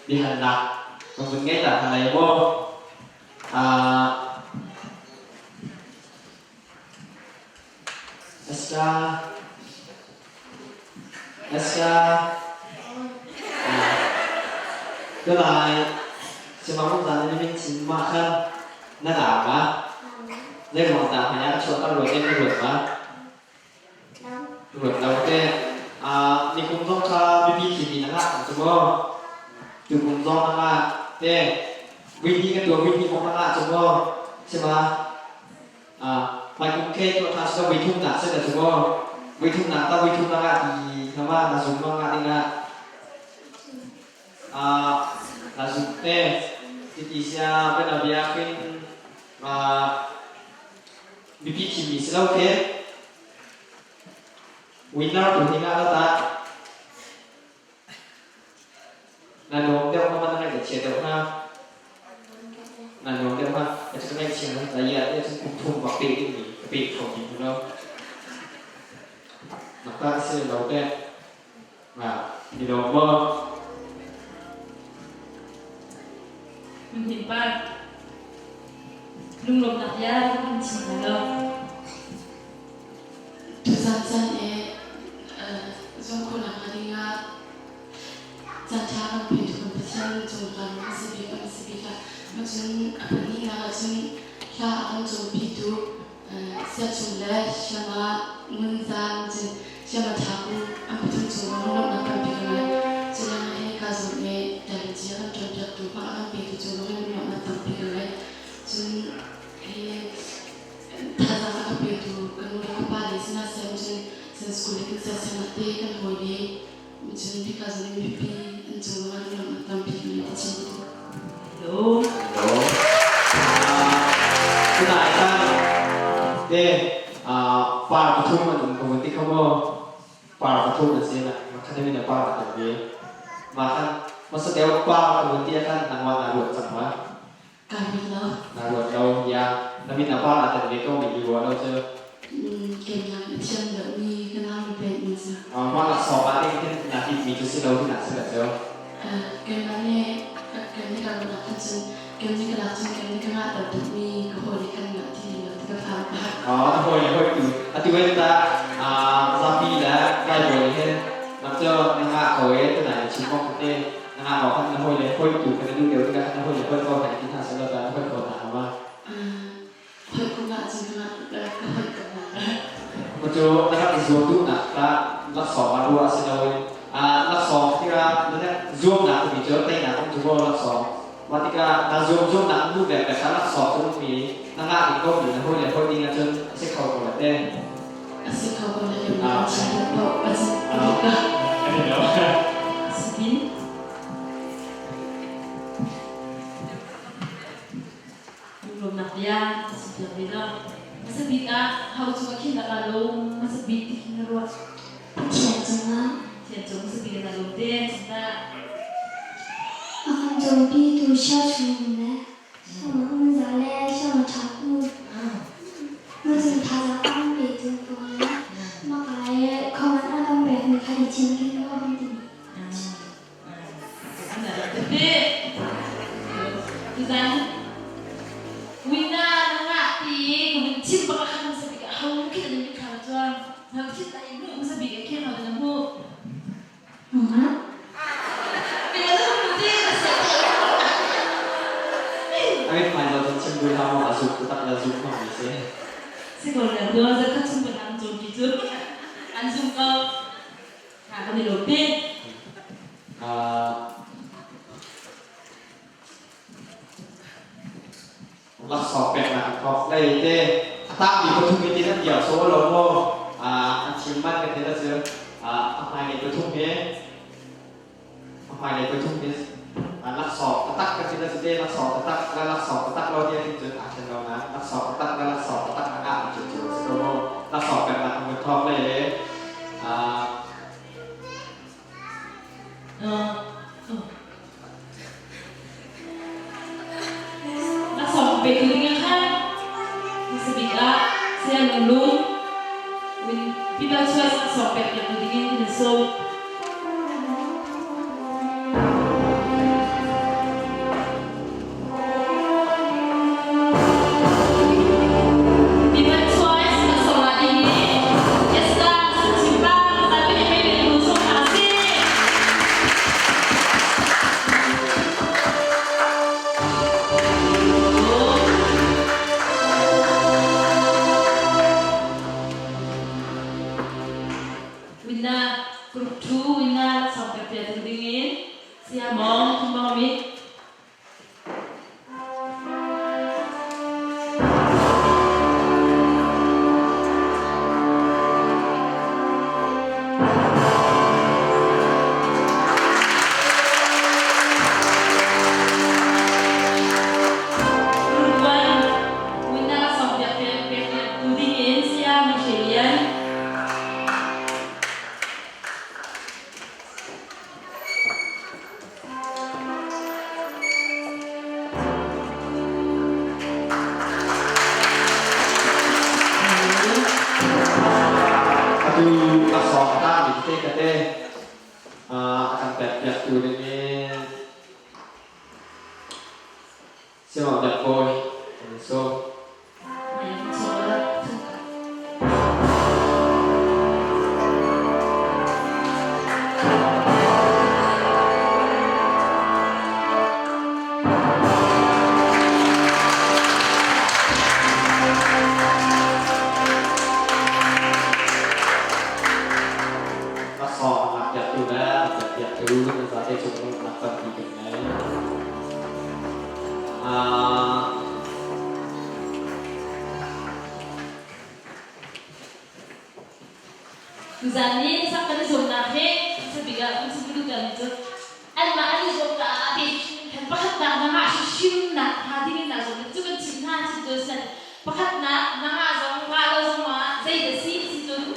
biahalnak kan vun ngei ta hna lai maw? Asa Asa Tunai Simang zan ni min chin ma khan na na ma Zei ruang dah hmai ah chuah kan ruat in na ruat ma Ruat lo te ni kum zong kha mipi thimi na ngah cu maw Tu kum zong na ngah te Wini kan tuah wini kong na ngah cu maw Sima Hmai kum khe tuah ṭhan siseh voi thumnak si na cu maw? Voi thumnak tah voi thumnak ah ti hnga na zum ma ngah dingah na zum te titi sia bianabia khin mipi thimmi si lo khe winner tu hi ngah la tah Na nuam deuh ma na ngaih a chia deuh hnga? Na nuam deuh hnga. A cu ngaihchia na ta ya te cun kum thum bak pe dingmi ka pe kho ti mu lo. Nak ta si lo te. Ma ni lo maw? Min par. Lunglawmhnak bia kan chim lai lo. Tuzan caan i zuamkhawhnak hnga dingah caanṭha kan petu kan Pathian cung kan si bik kan si bik ah cun a pahnihnak ahcun hla a kan cawnpitu Siachung le Siama Ngun Zang cun. Siam a tha ku an pathum cung ah lawmhnak tampi ka ngei. Culeng ah hi ka zawt i diabetes a kan cawnpiaktu hmang a kan petu cung zong in lawmhnak tampi ka ngei. Cun hi thazaang a ka petu ka nu le ka pa le sinah siam cun cun school i kan siangsiam ah te kan hawi le cun hika zawn i mipi an cung zong ah lawmhnak tampi ka ngei ti chin ka duh. Hello. Hello. Tunai tan te par pathum an um ko ti kha maw par pathum an si na makhan min par a tam ve ma khan masa deu par ka ti khan nangwa na ruat chang ma Ka ruat lo. Na ruat lo ya na min a par a tam ve ko mi i ruat lo cu Keimah a thiam deuhmi ka nau le pen in si. Ma lak sawk ah ding hin na hit mi cu si lo hi na si la cu. Keimah nih keimah ka ruat ah cun keimah ka lak cun keimah ka ngah ter duhmi ka hawi nih kan ngah ti lo ti ka phang pah. Na hawi le hawi tu atu in ta zapi le Bible hin nam cu na ngah ko e tunai na chim kong te na ngah ko khan na hawi le hawi tu kan duh deuh tikah na hawi le hawi ko na ti hna sel ta na hawi ko hna ma. Hawi ko ngah cun ka ngah ka hawi ko hna. Cu na rak i zuam duhnak kha laksawng ah ruah si loin laksawng tikah na zuamnak timi cu teinak um cu maw laksawng mah tikah na zuam zuamnak nu vek le kha laksawng cu mi na ngah ding ko mi na hawi le hawi ding ahcun a si kho ko le te. A si kho ko le ke ma chin paoh a si ka. Sitin. Lunglawmhnak bia a si piak ve lo. Hmasa bik ah ho cungah khin dah kaa lawm? Hmasa bik ti khin na ruah? Pathian cungah. Pathian cung hmasa bik in na lawm te cun A kan cawnpitu siachung le sianginn le sianginn ṭha ku macun thazaang a kan petu pawl le maka i comment a kan pekmi kha i cinken ko kan ti. Tuzan wina na ngah ti ka vun chim bak ah khan hmasa bik ah ho khi nan mit thla chuan ho thit lai hmuh hmasa bik ah khen ho na hmuh. A mit hmai zoh cun chim dul hlah maw a zuk taktak le zuk hmangmi si. Si ko le tuah zakhat chung kan an cawn ti cu an zum ko. Hna kan i lawm te. Laksawng peknak an thawk lei te a tangmi pathum in an diau so lo maw an chim man kan ti la cu a hmailei pathum hi a hmailei pathum hi laksawng taktak kan ti la cu te laksawng taktak le laksawng taktak lo ti ahhin cun aa ṭhen lo na laksawng taktak le laksawng taktak a ngah cu cu si ko maw laksawng peknak an vun thawk lei le Laksawng petu ding ah khan hmasa bik ah Saya Lung Lung People Choice laksawng pek piaktu ding in kan sawm. People Choice laksawng la ding hi Fiesta Chimpa zapi nih mei le sawm hna sih. Winna group 2 winna laksawng pek piaktu ding in Saya Mong Thumong Mit. Group 1 winna laksawng piak piaktu ding in Saya Michelle Lian. Atu laksawng a tangmi tete kate a kan pekpiaktu ding in Siangngakchia Biak Bawi an sawm. piaktu nan zate cung lawmhnak tampi kan ngei. Tuzan ni sak kan i zuamnak hi sabik ah kan chim duh mi cu anmah an i zuam caah ti kan pakhatnak nangah hrimhrimnak hnga ding in naa zuam cu kan chim hna chim cu san pakhatnak nangah zong ngah lo zong ah zei dah si si cun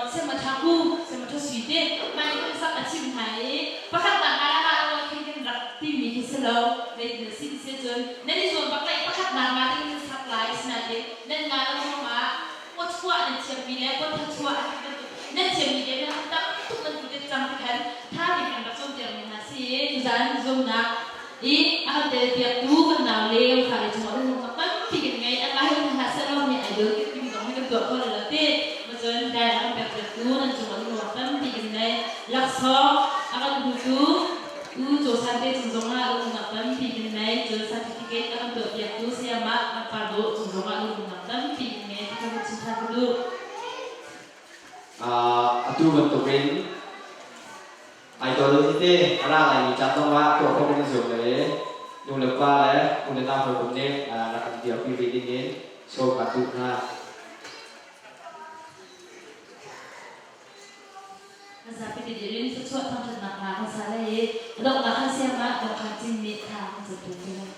sema ṭha ku sema ṭha sui te mah nih kan sak a chim hna i pakhatnak ngah le ngah lo ah khin kan rak timi khi si lo zei dah si ti si cun nan i zuam bak lai pakhatnak ngah ding in sak lai asinain nan ngah lo zong ah pawchuah nan thiammi le pawthachuah a ti bantuk nan thiammi le nan tam tuk nan ti cang ti khan tha tein kan rak cawnpiakmi hna si i tuzaan zumnak i a kan telpiaktu kan nau le kan fale cungah lungnak tampi kan ngei. Anmah hi hna seh law mi idol timi zong hi kan tuah kho lo ti macun dai a kan pekpiaktu nan cungah lungnak tampi kan ngei. Laksawng a kan hutu U Caw San te cung zongah lungnak tampi kan ngei. Cun certificate a kan tuahpiaktu sayamah Par Dawh cung zongah lungnak tampi kan ngei ti kha kan chim ṭhan ka duh. Atu bantukin idol hi te a ra laimi caan zongah tuah khawh kan i zuam le nu le pa le u le nau hawikom nih rak kan dirpi ve dingin sawm kan duh hna. Kan zapi te dirin thluachuah thangṭhatnak hna kan sa lai i a donghnak kan siam ah dongkhan cingmi tha kan campiak te lai.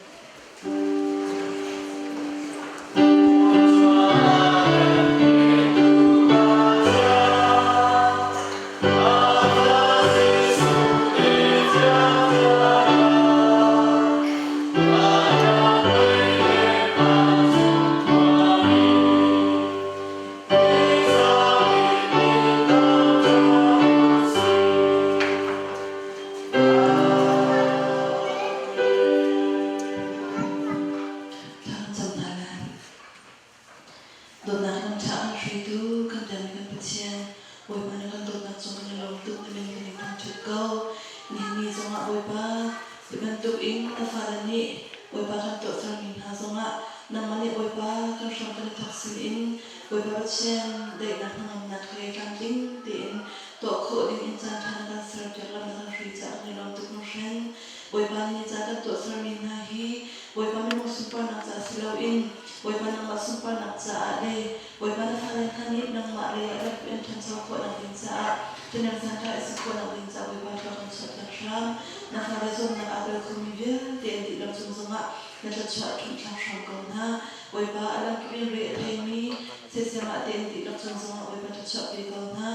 Thla kan cam hna lai. Dawtnak in ṭha kan hruaitu kan biakmi kan Pathian, Bawipa na kan dawtnak cung kan i lawm tuk, na min kan in thangṭhat ko. Nihin ni zongah Bawipa, hi bantuk in na fale nih Bawipa kan tuahsermi hna zongah nangmah nih Bawipa kan hram kan i thawk sinin Bawipa Pathian daihnak hnangamnak he tlamtling tein tuah khawh ding in caanṭha na kan serpiak lam na kan hrui caah kan i lawm tuk hringhran. Bawipa nih ca kan tuahsermi hna hi Bawipa minung sunparnak ca si loin Bawipa nangmah sunparnak caah le Bawipa na fale hna nih nangmah lei ah rak in ṭhancho khawhnak ding caah ṭhahnem santlai a si khawhnak ding caah Bawipa thlua kan chuahpiak hram. Na fale zuamnak aa tel khomi vialte an dihlak cung zongah na thluachuah ṭhumh-thlak hram ko hna. Bawipa a lamkip in re a theimi sesiam ah te an dihlak cung zongah Bawipa thluachuah pe ko hna.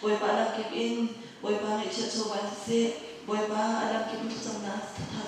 Bawipa a lamkip in Bawipa ngaihchiat chawva in siseh, Bawipa a lamkip in thlacamnak thazaang.